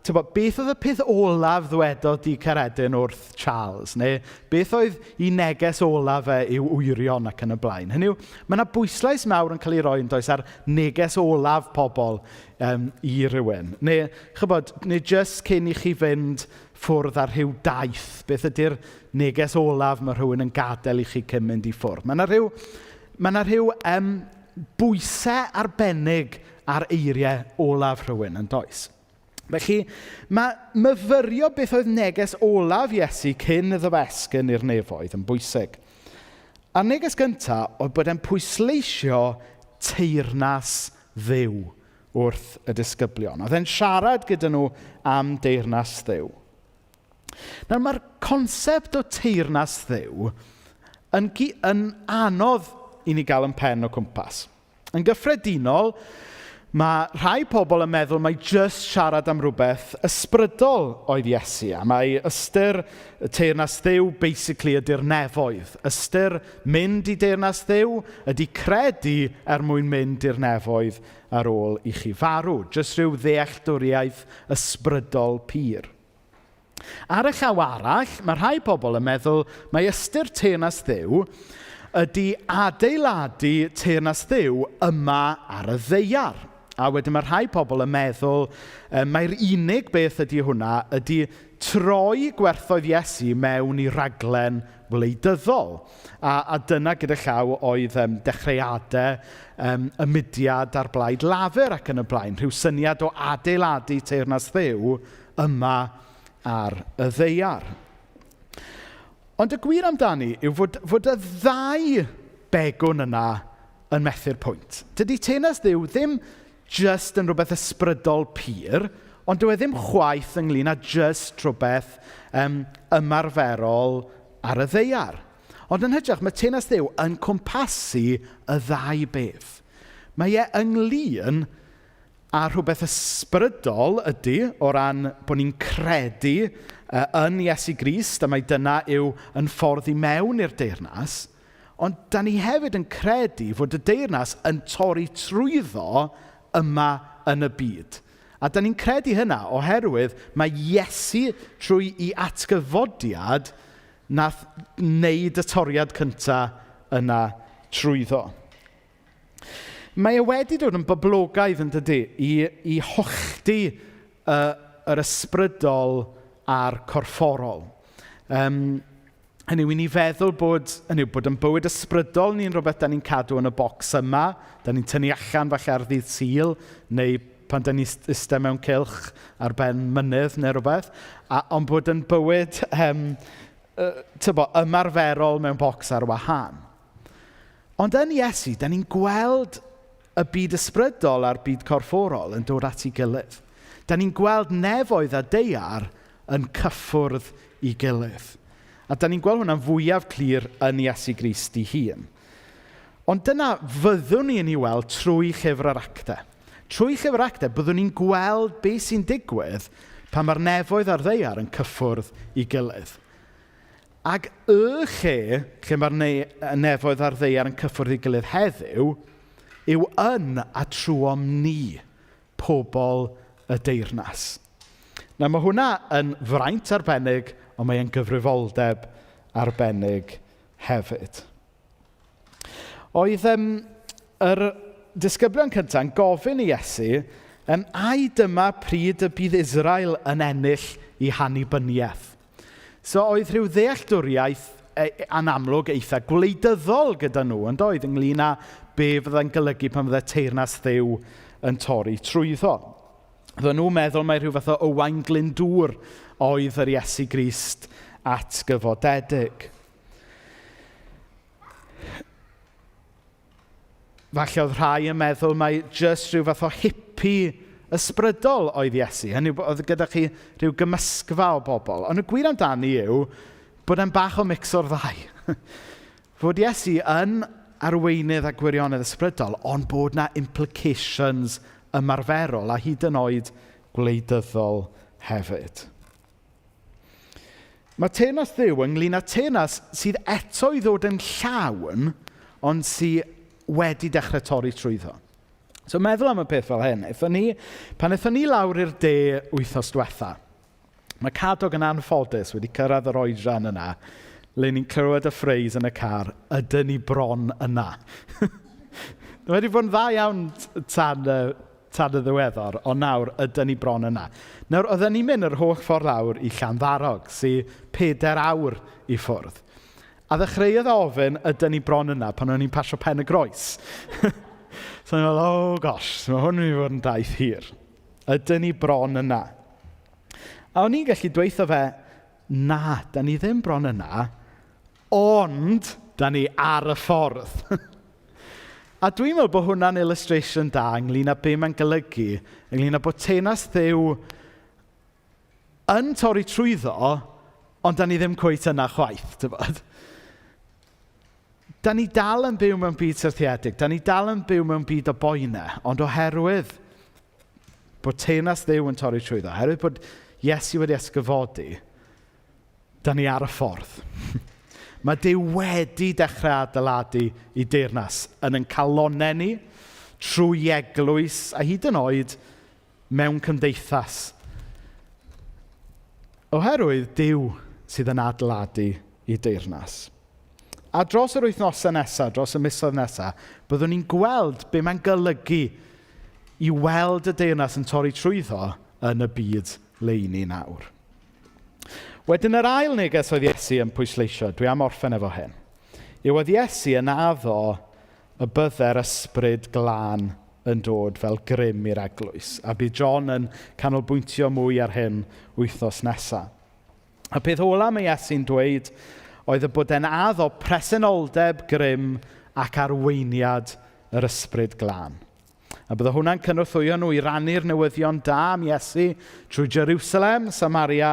tybod, beth oedd y peth olaf ddwedodd Dug Caeredin wrth Charles, neu beth oedd ei neges olaf e i'w wyrion ac yn y blaen. Hynny yw, mae yna bwyslais mawr yn cael ei roi, yn does, ar neges olaf pobl i rywun. Neu, chybod, neu jyst cyn i chi fynd ffwrdd ar rhyw daith, beth ydy'r neges olaf mae rhywun yn gadael i chi cyn mynd i ffwrdd? Mae yna rhyw bwysau arbennig ar eiriau olaf rhywun, yn does? Felly, mae myfyrio beth oedd neges olaf Iesu cyn iddo fe esgyn i'r nefoedd yn bwysig. A'r neges gyntaf oedd bod e'n pwysleisio teyrnas Dduw wrth y disgyblion. Oedd e'n siarad gyda nhw am deyrnas Dduw. Nawr, mae'r concept o teyrnas Dduw yn anodd i ni gael yn pen o cwmpas. Yn gyffredinol, mae rhai pobl yn meddwl mai jyst siarad am rhywbeth ysbrydol oedd Iesu, a mae ystyr y teyrnas Dduw basically ydy'r nefoedd. Ystyr mynd i deyrnas Dduw ydy credu er mwyn mynd i'r nefoedd ar ôl i chi farw. Jyst rhyw ddealltwriaeth ysbrydol pur. Ar y llaw arall, mae rhai pobl yn meddwl mai ystyr teyrnas Dduw ydy adeiladu teyrnas Dduw yma ar y ddaear. A wedyn mae rhai pobl yn meddwl mai'r unig beth ydy hwnna ydy troi gwerthoedd Iesu mewn i raglen wleidyddol. A dyna gyda llaw oedd dechreuadau y mudiad ar blaid Lafur ac yn y blaen. Rhyw syniad o adeiladu teyrnas Dduw yma ar y ddaear. Ond y gwir amdani yw fod y ddau begwn yna yn methu'r pwynt. Dydy teyrnas Dduw ddim jyst yn rhywbeth ysbrydol pur, ond dyw e ddim chwaith ynglyn â jyst rhywbeth ymarferol ar y ddaear. Ond yn hytrach, mae teyrnas Dduw yn cwmpasu y ddau beth. Mae e ynglyn â rhywbeth ysbrydol ydy, o ran bod ni'n credu yn Iesu Grist, a mai dyna yw yn ffordd i mewn i'r deyrnas, ond da ni hefyd yn credu fod y deyrnas yn torri trwyddo yma yn y byd. A da ni'n credu hynna oherwydd mae Iesu trwy ei atgyfodiad nath wneud y toriad cynta yna trwyddo. Mae e wedi dod yn boblogaidd yn dydy i hollti yr ysbrydol a'r corfforol. Hynny yw, i ni feddwl bod, hynny yw, bod yn bywyd ysbrydol ni'n rhywbeth da ni'n cadw yn y bocs yma, da ni'n tynnu allan falle ar ddydd Sul, neu pan da ni'n eistedd mewn cylch ar ben mynydd neu rhywbeth, ond bod yn bywyd ymarferol mewn bocs ar wahân. Ond yn Iesu, da ni'n gweld y byd ysbrydol a'r byd corfforol yn dod at ei gilydd. Da ni'n gweld nefoedd a daear yn cyffwrdd ei gilydd. A da ni'n gweld hwnna'n fwyaf clir yn Iesu Grist ei hun. Ond dyna fyddwn ni'n ei weld trwy llyfr yr Actau. Trwy llyfr yr Actau, byddwn ni'n gweld beth sy'n digwydd pan mae'r nefoedd a'r ddaear yn cyffwrdd ei gilydd. Ac y lle mae'r nefoedd a'r ddaear yn cyffwrdd ei gilydd heddiw yw yn a trwom ni, pobl y deyrnas. Nawr, mae hwnna yn fraint arbennig, ond mae e'n gyfrifoldeb arbennig hefyd. Oedd yr disgyblion cyntaf yn gofyn i Iesu, ai dyma pryd y bydd Israel yn ennill ei hannibyniaeth? So oedd rhyw ddealltwriaeth anamlwg eitha gwleidyddol gyda nhw, yn doedd, ynglyn â be fyddai'n golygu pan fyddai teyrnas Dduw yn torri trwyddo. Fydden nhw'n meddwl mai rhyw fath o Owain Glyndŵr oedd yr Iesu Grist atgyfodedig. Falle oedd rhai yn meddwl mai jyst rhyw fath o hippie ysbrydol oedd Iesu. Hynny yw, oedd gyda chi rhyw gymysgfa o bobl. Ond y gwir amdani yw bod e'n bach o mix o'r ddau. Fod Iesu yn arweinydd a gwirionedd ysbrydol, ond bod na implications ymarferol a hyd yn oed gwleidyddol hefyd. Mae teyrnas Dduw ynglyn â teyrnas sydd eto i ddod yn llawn, ond sydd wedi dechrau torri trwyddo. So meddwl am y peth fel hyn, pan aethon ni lawr i'r de wythnos diwetha, mae Cadog yn anffodus wedi cyrraedd yr oedran yna, le ni'n clywed y phrase yn y car, ydyn ni bron yna. Mae wedi bod yn dda iawn tan y ddiweddar, ond nawr ydyn ni bron yna. Nawr, oedden ni'n mynd yr holl ffordd lawr i Llanddarog, sy 4 awr i ffwrdd. A ddechreuodd o ofyn, ydyn ni bron yna, pan o'n i'n pasio Pen y Groes. So o'n i'n meddwl, oh gosh, mae hwn yn mynd i fod yn daith hir. Ydyn ni bron yna? A o'n i'n gallu dweutho fe, na, da ni ddim bron yna, ond da ni ar y ffordd. A dwi'n meddwl bod hwnna'n illustration da ynglyn â be mae'n golygu, ynglyn â bod teyrnas Dduw yn torri trwyddo, ond da ni ddim cweit yna chwaith, tybod? Da ni dal yn byw mewn byd syrthiedig, da ni dal yn byw mewn byd o boenau, ond oherwydd bod teyrnas Dduw yn torri trwyddo, oherwydd bod Iesu wedi atgyfodi, da ni ar y ffordd. Mae Duw wedi dechrau adeiladu ei deyrnas yn ein calonnau ni, trwy eglwys, a hyd yn oed mewn cymdeithas. Oherwydd Duw sydd yn adeiladu ei deyrnas. A dros yr wythnosau nesaf, dros y misoedd nesaf, byddwn ni'n gweld be mae'n golygu i weld y deyrnas yn torri trwyddo yn y byd le i ni nawr. Wedyn yr ail neges oedd Iesu yn pwysleisio, dwi am orffen efo hyn, yw oedd Iesu yn addo y bydde'r ysbryd glân yn dod fel grym i'r eglwys. A bydd John yn canolbwyntio mwy ar hyn wythnos nesaf. A peth ola mae Iesu'n dweud oedd y bod e'n addo presenoldeb, grym ac arweiniad yr ysbryd glân. A bydde hwnna'n cynorthwyo nhw i rannu'r newyddion da am Iesu trwy Jerusalem, Samaria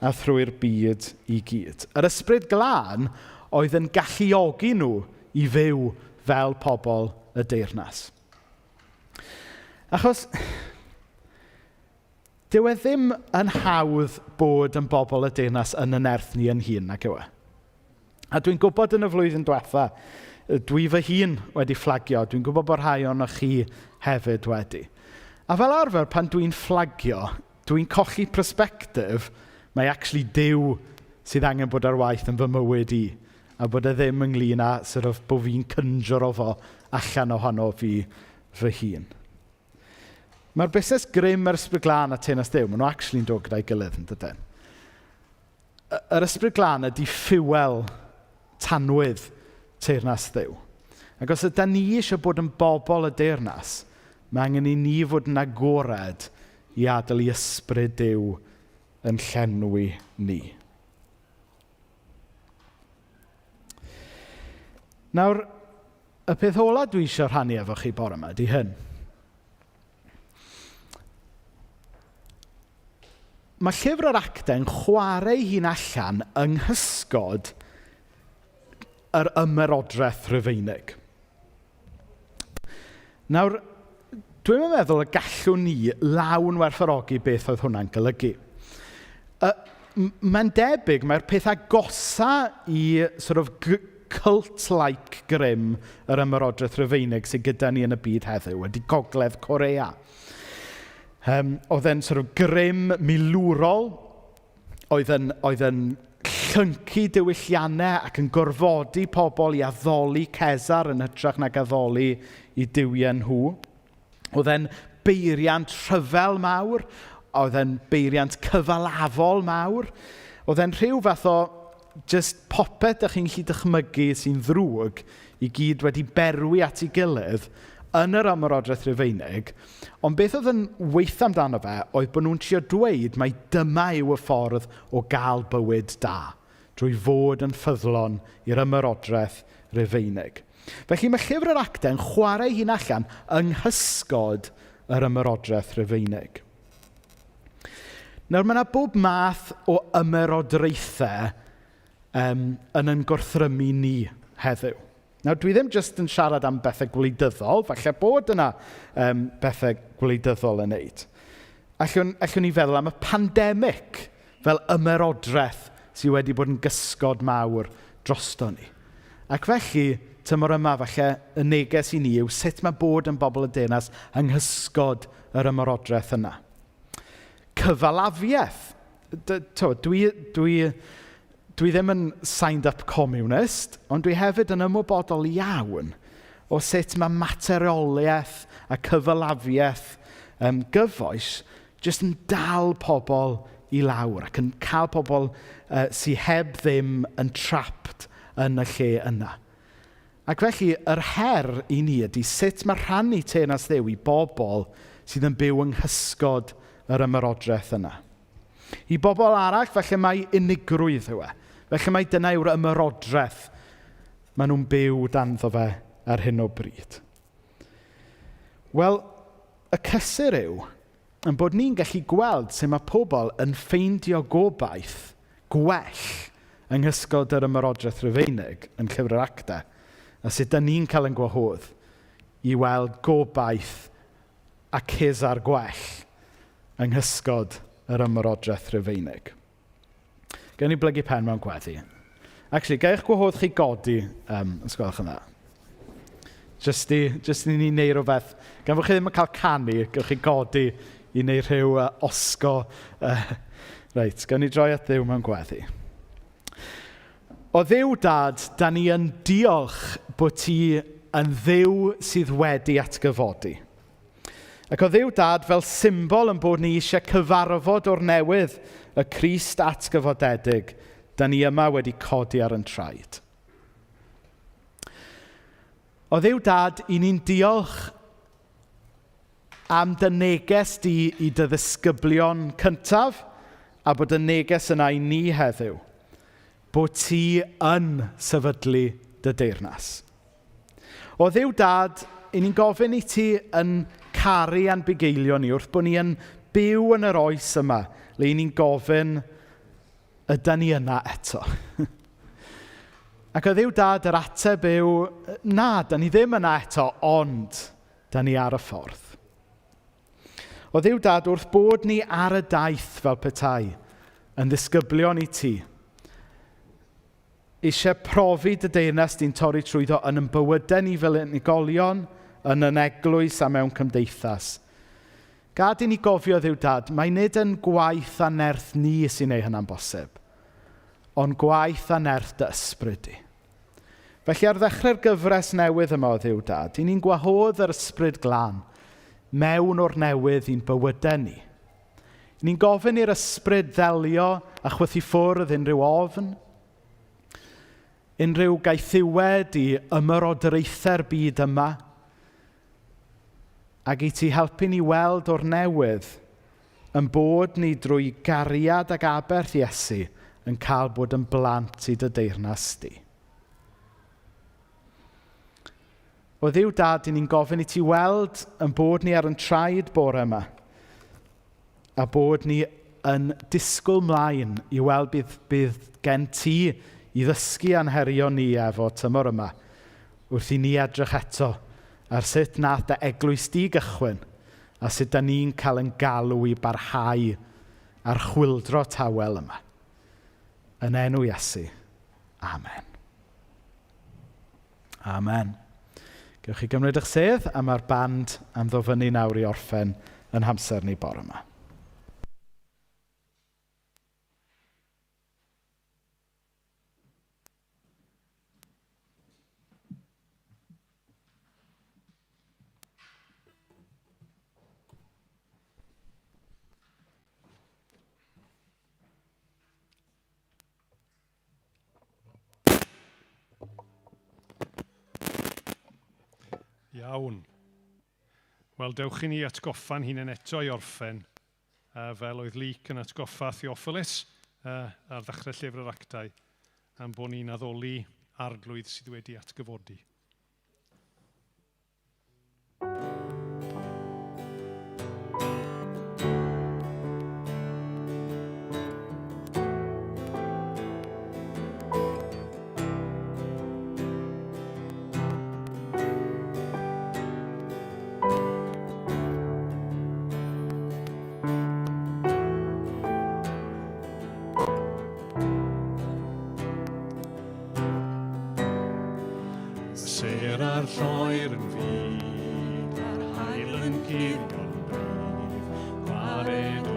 a thrwy'r byd i gyd. Yr ysbryd glân oedd yn galluogi nhw i fyw fel pobl y deyrnas. Achos dyw e ddim yn hawdd bod yn bobl y deyrnas yn y nerth ni yn hun, nag yw e? A dwi'n gwybod yn y flwyddyn diwetha, dwi fy hun wedi fflagio, dwi'n gwybod bod rhai ohonoch chi hefyd wedi. A fel arfer, pan dwi'n fflagio, dwi'n colli perspective, mae actually Duw sydd angen bod ar waith yn fy mywyd i, a bod e ddim ynglyn â sort of, bod fi'n conjuro fo allan ohono fi fy hun. Mae'r busnes grym yr ysbryd glân a teyrnas Duw, maen nhw actually'n dod gyda'i gilydd, yn dydyn? Yr ysbryd glân ydy ffiwel tanwydd teyrnas Dduw. Ac os ydy ni eisiau bod yn bobl y deyrnas, mae angen i ni fod yn agored i adael i ysbryd Duw yn llenwi ni. Nawr, y peth ola dwi eisiau rhannu efo chi bore yma ydy hyn. Mae llyfr yr actau'n chwarae ei hun allan yng nghysgod yr ymerodraeth Rufeinig. Nawr, dwi'm yn meddwl y gallwn ni lawn werthfawrogi beth oedd hwnna'n golygu. Mae'n debyg, mae'r peth agosa i sort of cult-like grym yr ymerodraeth Rufeinig sydd gyda ni yn y byd heddiw ydy Gogledd Corea. Oedd e'n sort of grym milwrol, oedd yn, oedd yn llyncu diwylliannau ac yn gorfodi pobl i addoli Cesar yn hytrach nag addoli i duwiau nhw. Oedd e'n beiriant rhyfel mawr, oedd e'n beiriant cyfalafol mawr. Oedd e'n rhyw fath o jyst popeth dych chi'n gallu dychmygu sy'n ddrwg i gyd wedi berwi at ei gilydd yn yr Ymerodraeth Rufeinig. Ond beth oedd yn weitha amdano fe oedd bod nhw'n trio dweud mai dyma yw y ffordd o gael bywyd da, drwy fod yn ffyddlon i'r Ymerodraeth Rufeinig. Felly mae llyfr yr Actau yn chwarae ei hun allan yng nghysgod yr Ymerodraeth Rufeinig. Nawr, mae yna bob math o ymerodraethau yn ein gorthrymu ni heddiw. Nawr, dwi ddim jyst yn siarad am bethau gwleidyddol, falle bod yna bethau gwleidyddol yn neud. Allwn, allwn ni feddwl am y pandemig fel ymerodraeth sydd wedi bod yn gysgod mawr drosto ni. Ac felly, tymor yma, falle y neges i ni yw sut mae bod yn bobl y deyrnas yng nghysgod yr ymerodraeth yna. Cyfalafiaeth. Dwi, dwi, dwi ddim yn signed up communist, ond dwi hefyd yn ymwybodol iawn o sut mae materioliaeth a cyfalafiaeth gyfoes jyst yn dal pobl i lawr ac yn cael pobl sydd heb ddim yn trapped yn y lle yna. Ac felly, yr her i ni ydy sut mae rhannu teyrnas Dduw i bobl sydd yn byw yng nghysgod yr ymerodraeth yna. I bobl arall, falle mai unigrwydd yw e. Felly mai dyna yw'r ymerodraeth maen nhw'n byw danddo fe ar hyn o bryd. Wel, y cysur yw yn bod ni'n gallu gweld sut mae pobl yn ffeindio gobaith gwell yng nghysgod yr ymerodraeth Rufeinig yn Llyfr yr Actau, a sut dan ni'n cael ein gwahodd i weld gobaith a Cesar gwell yng nghysgod yr ymerodraeth Rufeinig. Gawn ni blygu pen mewn gweddi. Actually, ga i'ch gwahodd chi godi, os gwelwch yn dda. Jyst i, jyst i ni wneud rhywbeth. Gan fod chi ddim yn cael canu, gewch chi godi i wneud rhyw osgo. Reit, gawn ni droi at Dduw mewn gweddi. O Dduw Dad, da ni yn diolch bod ti yn Dduw sydd wedi atgyfodi. Ac o Dduw Dad, fel symbol yn bod ni eisiau cyfarfod o'r newydd y Crist atgyfodedig, da ni yma wedi codi ar yn traed. O Dduw Dad, i ni'n diolch am dy neges di i dy ddisgyblion cyntaf, a bod y neges yna i ni heddiw, bod ti yn sefydlu dy deyrnas. O Dduw Dad, i ni'n gofyn i ti yn caru a'n bugeilio ni wrth bod ni yn byw yn yr oes yma, le i ni'n gofyn, yda ni yna eto? Ac o Dduw Dad, yr ateb yw, na, da ni ddim yna eto, ond da ni ar y ffordd. O Dduw Dad, wrth bod ni ar y daith fel petai, yn ddisgyblion i ti, eisiau profi dy deyrnas di'n torri trwyddo yn yn bywydau ni fel unigolion, yn yn eglwys a mewn cymdeithas. Gad i ni gofio Dduw Dad, mae nid yn gwaith a nerth ni sy'n ei hynna'n bosib, ond gwaith a nerth dy ysbryd di. Felly ar ddechrau'r gyfres newydd yma o Dduw Dad, i ni'n gwahodd yr ysbryd glân mewn o'r newydd i'n bywydau ni. Ni'n gofyn i'r ysbryd ddelio a chwythu ffwrdd unrhyw ofn, unrhyw gaethiwed i ymyrodraethau'r byd yma, ac i ti helpu ni weld o'r newydd yn bod ni drwy gariad ac aberth Iesu yn cael bod yn blant i dy deyrnas di. O Dduw Dad, i ni'n gofyn i ti weld yn bod ni ar yn traed bore yma a bod ni yn disgwyl mlaen i weld bydd, bydd gen ti i ddysgu a'n herio ni efo tymor yma wrth i ni edrych eto ar sut nath dy eglwys di gychwyn a sut da ni'n cael yn galw i barhau a'r chwyldro tawel yma. Yn enw Iesu. Amen. Amen. Gewch chi gymryd eich sedd a mae'r band am ddod fyny nawr i orffen yn hamser ni bore yma. Iawn. Wel, dewch i ni atgoffa'n hunain eto i orffen, uh, fel oedd Luc yn atgoffa Theophilus uh, ar ddechrau llyfr yr actau, am bod ni'n addoli arglwydd sydd wedi atgyfodi. Sêr a'r lloer yn fud, a'r haul yn cuddio'n brif, gwared